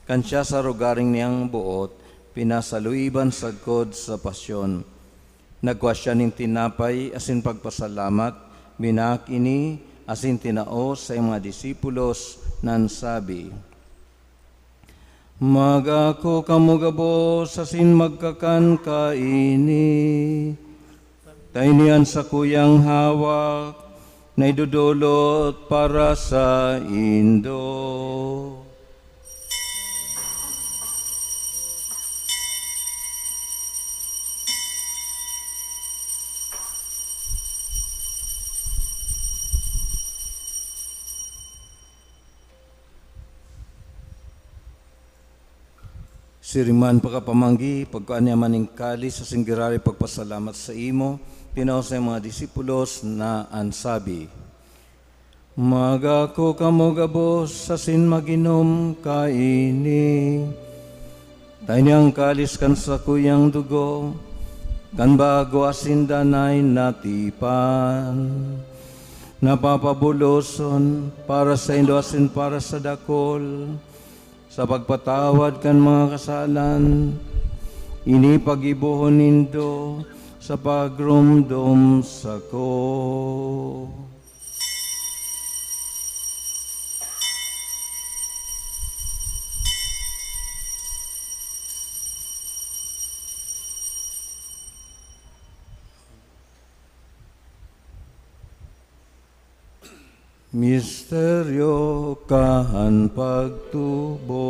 Kan siya sa rogaring niyang boot, pinasaluiban sagkod sa pasyon. Nagkua siya nin tinapay asin pagpasalamat, binaak ini, asin tinao sa mga disipulos, nan sabi, "Magako kamo gabos asin magkakan kaini. Ta ini an sakuyang hawak na idodolot para saindo." Siring man pakapamanggi, pagkua niya man nin kalis asin giraray pagpasalamat saimo, tinao sa mga disipulos na an sabi, "Magako kamo gabos asin mag-inom kaini. Ta ini an kalis kan sakuyang dugo, kan bago asin danay na tipan, na papabuloson para saindo asin para sa dakul, sa pagpatawad kan mga kasalan. Ini paggibohon nindo sa pagromdom sako." Misteryo kan pagtubo.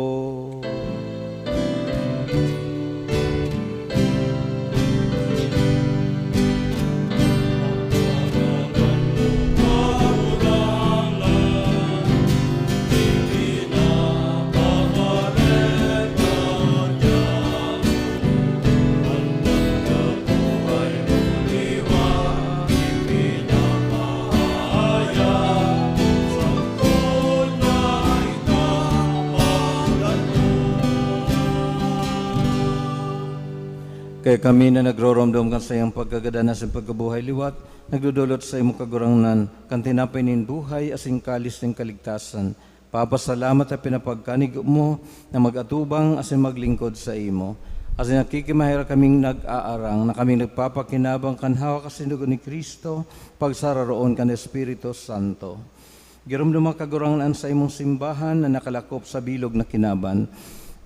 Kaya kami na nagroromdom kan saiyang pagkagadan asin pagkabuhay liwat, nagdodolot saimo, Kagurangnan, kan tinapay nin buhay asin kalis nin kaligtasan. Papasalamat ta pinapagkanigo mo na mag-atubang asin maglingkod saimo. Asin nakikimaherak kaming nag-aarang na kaming nagpapakinabang kan hawak asin dugo ni Cristo, pagsararoon kan Espiritu Santo. Giromdoma, Kagurangnan, an saimong simbahan na nakalakop sa bilog na kinaban,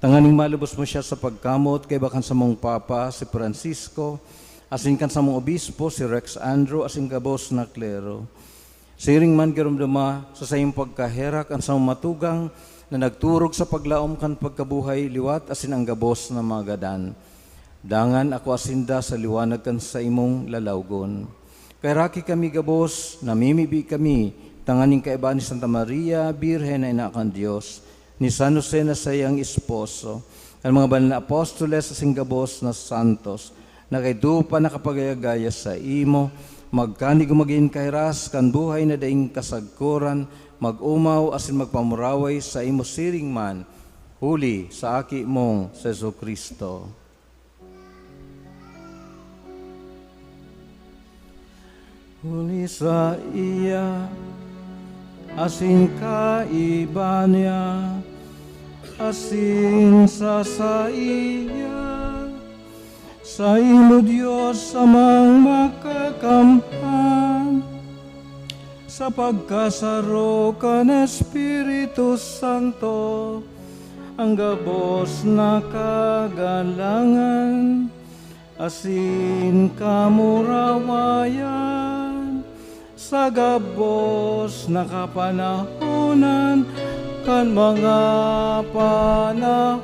tanganing malubos mo siya sa pagkamot kaiba kan samong Papa, si Francisco, asin kan samong Obispo, si Rex Andrew, asin gabos na klero. Siring man, giromdoma sa saimong pagkaherak an samong mga tugang na nagturog sa paglaom kan pagkabuhay liwat asin an gabos na mga gadan. Dangan akua sinda sa liwanag kan saimong lalawgon. Kaheraki kami gabos, namimibi kami, tanganing kaiba ni Santa Maria, Birhen na Ina kan Dios, ni San Jose na saiyang esposo, kan mga banal na apostoles asin gabos na santos, na kaidto pa nakapagaya-gaya saimo, magkanigo magin kahiras kan buhay na daing kasagkoran, mag-omaw asin magpamuraway saimo siring man, huli sa Aki mong si Jesu-Cristo. Huli saiya, asin kaiba niya, asin sa saiya, saimo, Dios Amang Makakamhan, sa pagkasaro kan Espiritu Santo, an gabos na kagalangan asin kamurawayan sa gabos na kapanahonan kan mga panahon.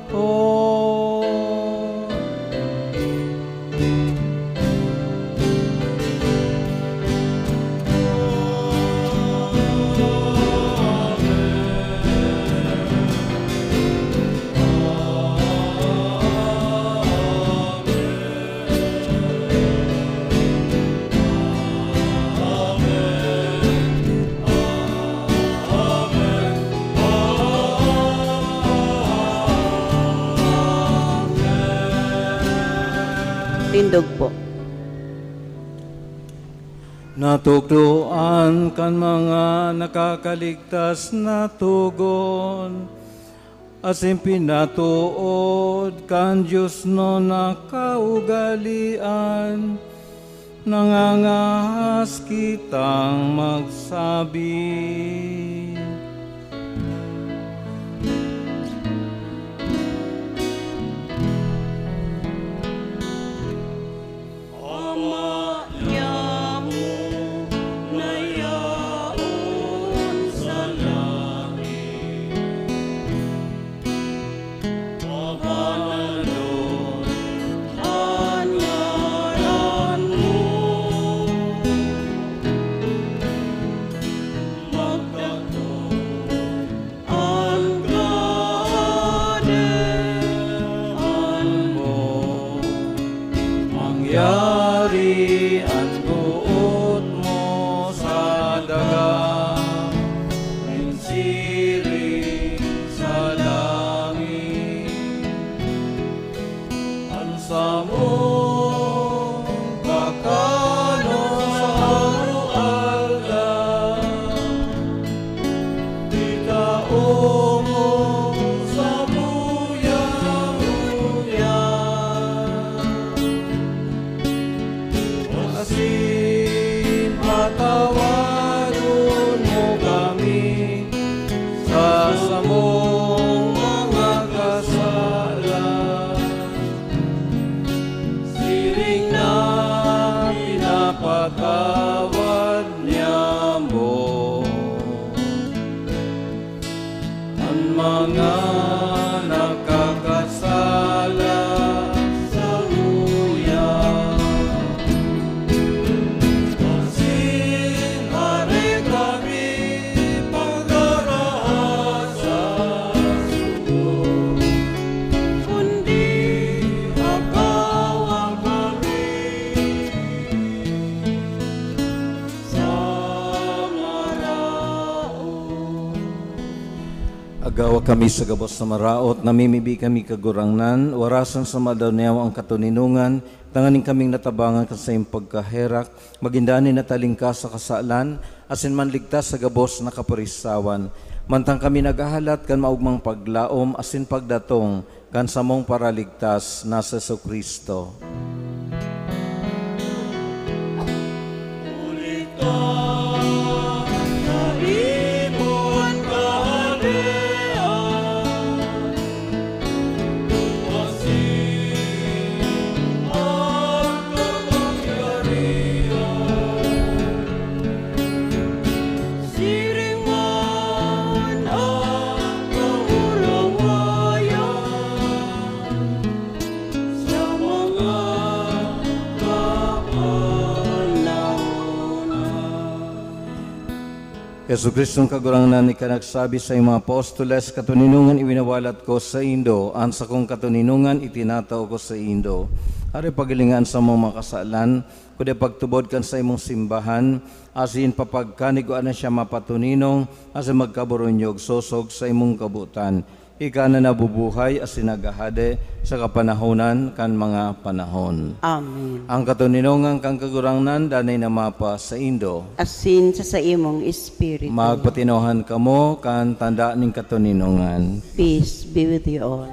Tindog po. Natukdoan kan mga nakakaligtas na togon, asin pinatood kan diosnon na kaugalean, Nangangahas kitang magsabi. Ama niamo na yaon sa langit, pagbanalon an ngaran mo, magtao an Kahadean mo, mangyari an boot mo sa daga, nin siring sa langit. An samong kakanon sa aroaldaw, itao mo samuya-muya, asin patawadon mo kami sa samong mga kasalan, siring na pinapatawad niamo an mga nakakasala samuya. Asin hare kami pagdaraha sa sugo, kundi agawa kami sa maraot. Agawa kami sa gabos na maraot, namimibi kami, Kagurangnan, warasan sa maadaw niyawa ang katoninongan, tanganing kaming natabangan kan saiyong pagkaherak, magin danay na talingkas sa kasalan, asin manligtas sa gabos na kapurisawan. Mantang kami naghahalat kan maogmang paglaom asin pagdatong kan samong Paraligtas na si Jesu-Cristo. Huli ta, saimo an kahadean, asin an kapangyarihan, siring man an kahurawayan sa mga kapanahonan. Jesu-Cristong Kagurangnan, ika nagsabi sa iyong mga apostoles, "Katoninongan iwinawalat ko saindo, an sakong katoninongan itinatao ko saindo." Hare, paghilinga an samong mga kasalan, kundi pagtubod kan saimong simbahan, asin papagkanigwaan na siya mapatoninong, asin magkaboronyog sosog sa imong kabotan. Ika na nabubuhay asin naghahade sa kapanahonan kan mga panahon. Amen. An katoninongan kan Kagurangnan danay na mapasaindo. Asin sa saimong espiritu. Magpatinohan kamo kan tanda nin katoninongan. Peace be with you all.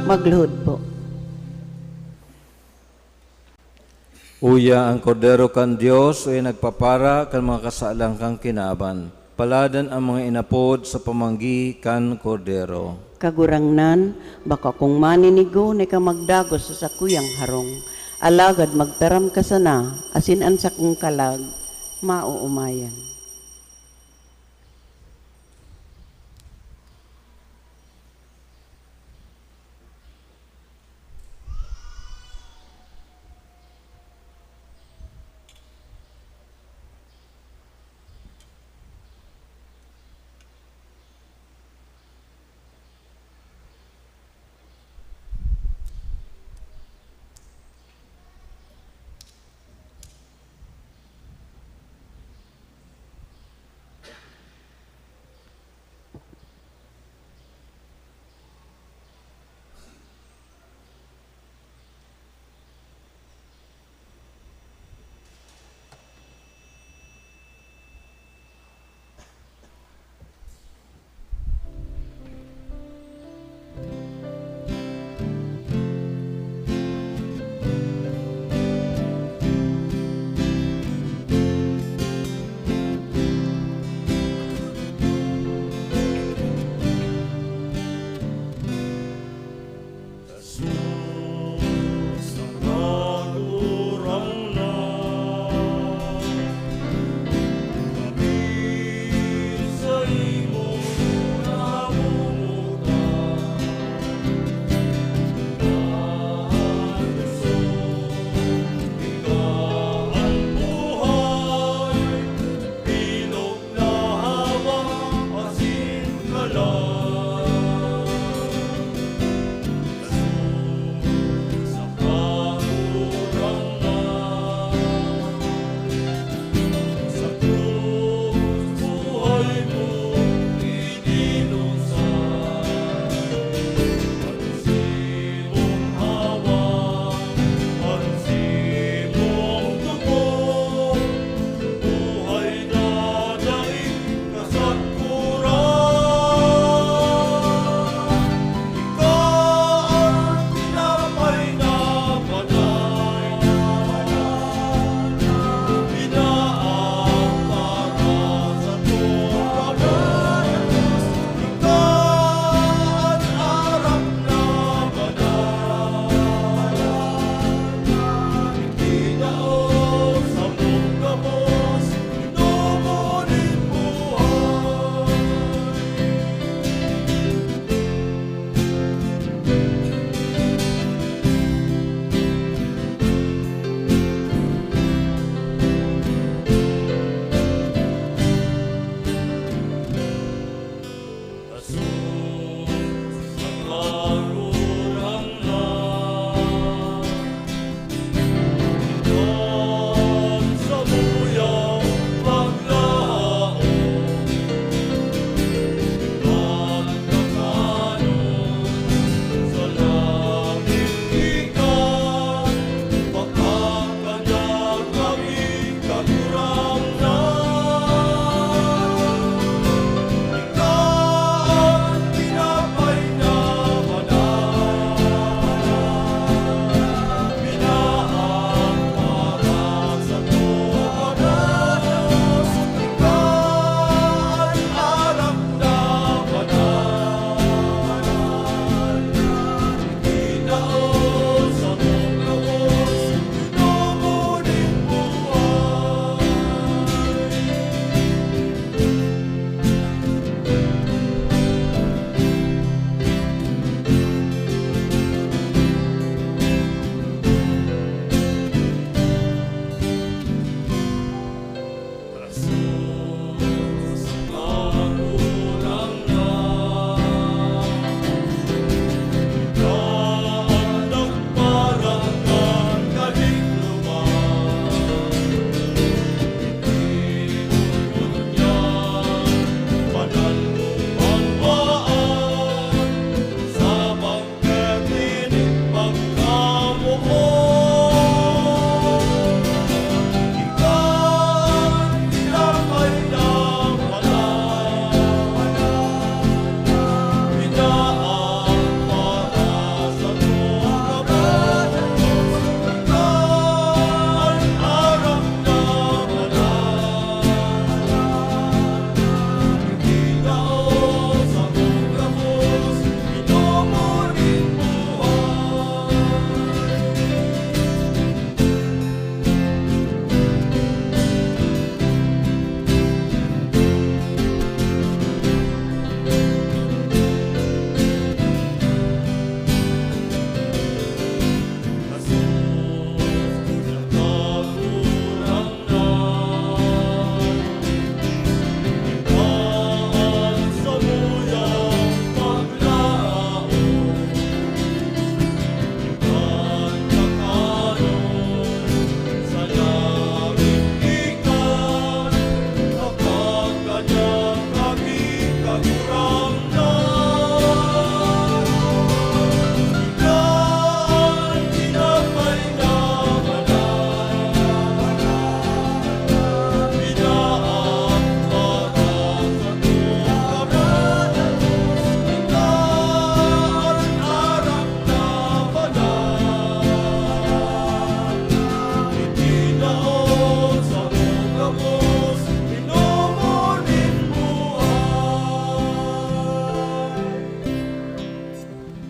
Magluhod po. Uya an Kordero kan Dios, uya nagpapara kan mga kasalan kan kinaban. Paladan an mga inapod sa pamanggi kan Kordero. Kagurangnan, bako akong maninigo na ika magdagos sa sakuyang harong, alagad magtaram ka sana, asin an sakong kalag maoomayan.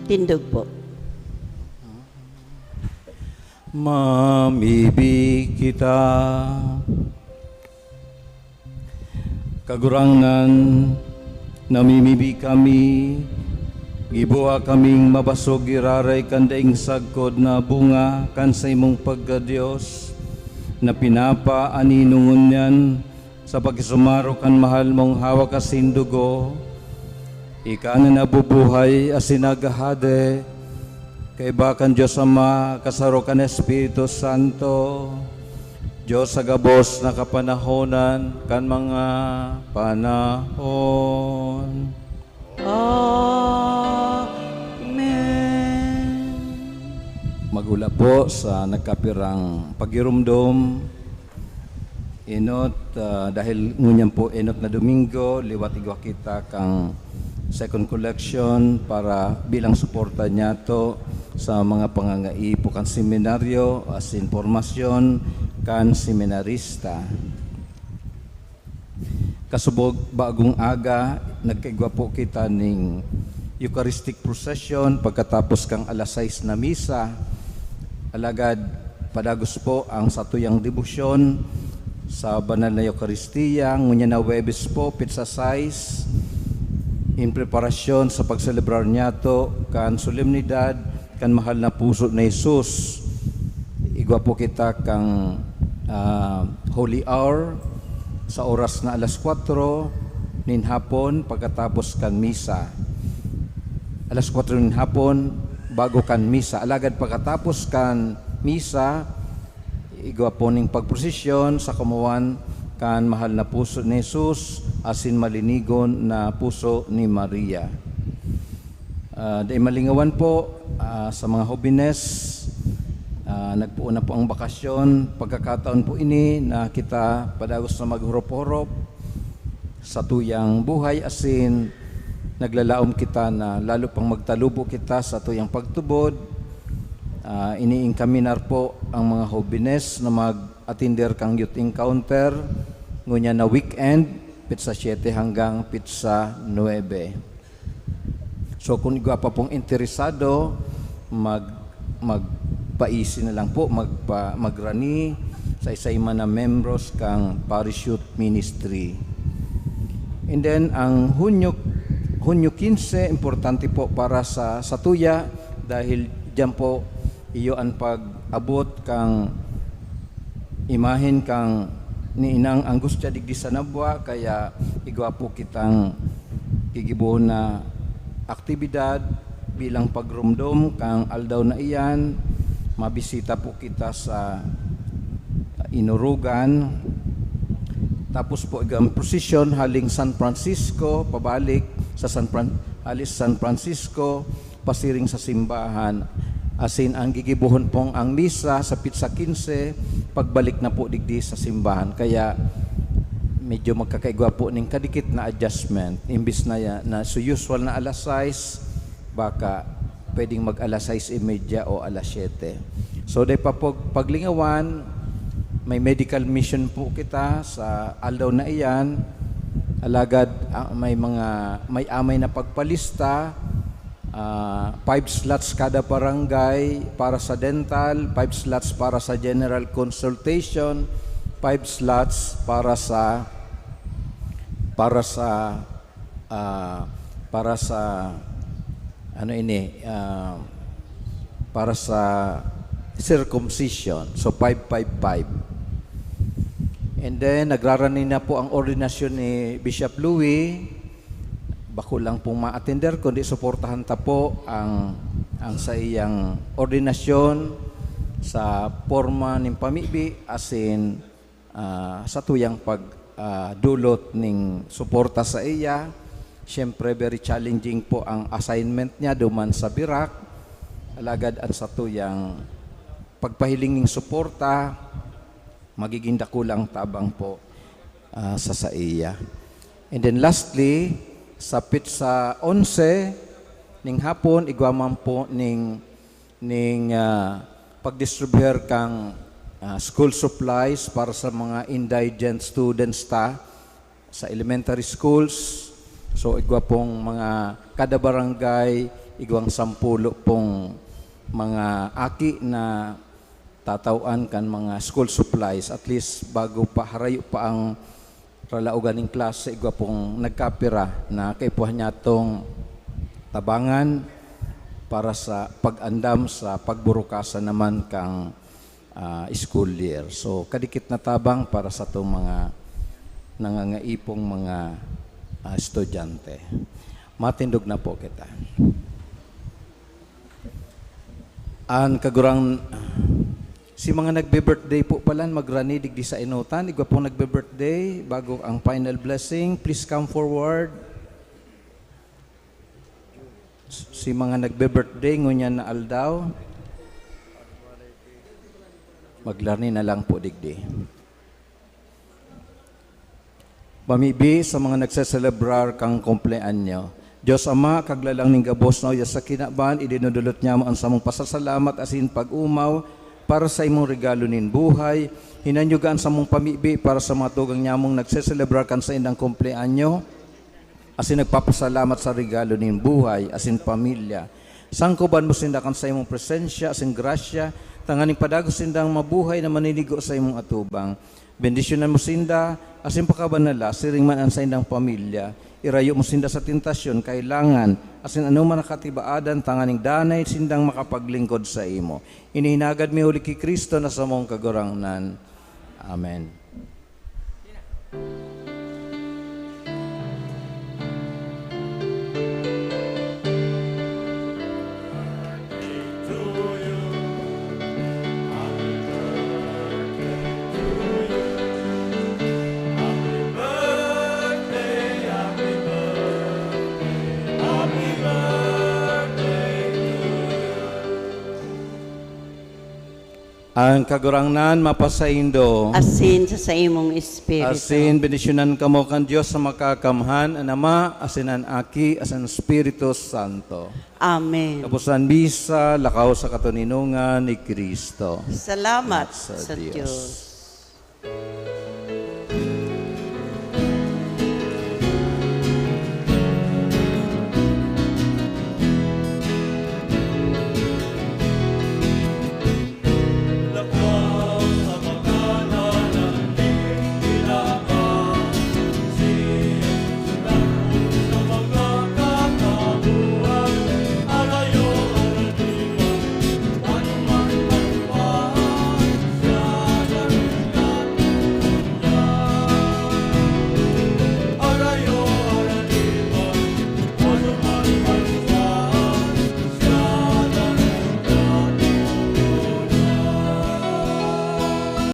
Tindog po. Mamibi kita. Kagurangnan, namimibi kami, giboha kaming mabasog giraray kan daing sagkod na bunga kan saimong pagka-Dios, na pinapaanino ngunyan sa pakisumaro kan mahal mong hawak asin dugo, ika na nabubuhay asin naghahade, kaiba kan Dios Ama, kasaro kan Espiritu Santo, Dios sa gabos na kapanahonan kan mga panahon. Amen. Magula po sa nagkapirang pagirumdom, enot, ah, dahil ngunyan po enot na Domingo, liwat igwa kita kang second collection para bilang suporta niyato sa mga pangangaipo kan seminaryo asin pormasyon kan seminarista. Kasubog, bagong aga, nagkaigwa po kita ning Eucharistic Procession pagkatapos kang alas sais na misa. Alagad, padagos po ang satuyang debosyon sa Banal na Eukaristia, ngunyan na Huwebes po, pitsa sais, in preparasyon sa pagselebrar niyato kan solemnidad kan mahal na puso ni Jesus. Igwa po kita kan, ah, Holy Hour sa oras na alas kwatro nin hapon pagkatapos kan misa. Alas kwatro nin hapon, bago kan misa. Alagad pagkatapos kan misa, igwa po ning pagprosesyon sa kamuwan kan mahal na puso ni Jesus asin malinigon na puso ni Maria. Ah, dai malingawan po, ah, sa mga hobenes, ah, nagpoon na po ang bakasyon. Pagkakataon po ini na kita padagos na maghorop-horop. Satuyang buhay asin naglalaom kita na lalo pang magtalubo kita satuyang pagtubod. Ah, iniinkaminar po ang mga hobenes na mag-atender kan youth encounter ngunyan na weekend, pitsa siyete hanggang pitsa nuebe. So, kun igwa pa pong interesado, mag-, magpaisi na lang po, magpa-, magrani sa isay man na membros kan Parish Youth Ministry. And then, ang Hunyo, Hunyo kinse, importante po para sa, satuya, dahil diyan po iyo an pag-abot kan imahen kan Ninang Angustia digdi sa Nabua, kaya igwa po kitang gigibohon na aktibidad bilang pagromdom kan aldaw na iyan. Mabisita po kita sa Inurugan. Tapos po, igwa an prosesyon haling San Francisco, pabalik sa San Fran-, hali sa San Francisco, pasiring sa simbahan. Asin ang gigibohon pong ang misa sa pitsa kinse, pagbalik na po digdi sa simbahan. Kaya medyo magkakaigwa po ning kadikit na adjustment. Imbis na ya-, na sa usual na alas sais, baka pwedeng mag alas sais y media o alas siyete. So, dai pa pag-, paglingawan, may medical mission po kita sa aldaw na iyan. Alagad, ah, may mga, may amay na pagpalista, ah, five slots kada barangay para sa dental, five slots para sa general consultation, five slots para sa, para sa, ah, para sa, ano ini, ah, para sa circumcision. So, five, five, five. And then, nagrarani na po ang ordinasyon ni Bishop Louie. Bako lang pong ma-attender, kundi suportahan ta po ang, ang sa iyang ordinasyon sa porma nin pamibi, asin, ah, satuyang pag, ah, dulot ning suporta sa iya. Siyempre, very challenging po ang assignment niya duman sa Virac. Alagad an satuyang pagpahiling ning suporta, magiging dakulang tabang po, ah, sa saiya. And then lastly, sa pitsa onse ning hapon, igwa man po ning, ning, ah, pagdistribuhir kan, ah, school supplies para sa mga indigent students ta sa elementary schools. So, igwa pong mga kada barangay, Igwang sampulo pong mga aki na tatawan kan mga school supplies, at least bago pa, harayo pa ang ralaogan ning klase, igwa pong nagkapira na kaipuhan niya tong tabangan para sa pag-andam sa pagburukasan naman kang, ah, school year. So, kadikit na tabang para sa tong mga nangangaipong mga, ah, estudyante. Matindog na po kita. An kagurang, si mga nagbe-birthday po palan, magrani digdi sa enotan. Igwa pong nagbe-birthday, bago ang final blessing, please come forward. Si mga nagbe-birthday ngunyan na aldaw, magrani na lang po digdi. Pamibi sa mga nagseselebrar kan kumpleanyo. Dios Ama, kaglalang nin gabos na uya sa kinaban, idinodolot nyamo an samong pasasalamat asin pag-omaw para sa imong regalo nin buhay. Hinanyuga an samong pamibi para sa mga tugang nyamong nagseselebrar kan saindang kumpleanyo, asin nagpapasalamat sa regalo nin buhay asin pamilya. Sangkoban mo sinda kan saimong presensya asin grasya, tanganing padagos sindang mabuhay na maninigo sa imong atubang. Bendisyonan mo sinda asin pakabanala, siring man an saindang pamilya. Irayo mo sinda sa tentasyon, kailangan, asin anoman na katibaadan, tanganing danay sindang makapaglingkod saimo. Ini hinagad mi huli ki Cristo na samong Kagurangnan. Amen. An Kagurangnan mapasaindo. Asin sa saimong espiritu. Asin bendisyonan kamo kan Dios na Makakamhan, an Ama, asin an Aki, asin an Espiritu Santo. Amen. Tapos an misa, lakaw sa katoninongan ni Cristo. Salamat Salamat sa sa Dios. Dios.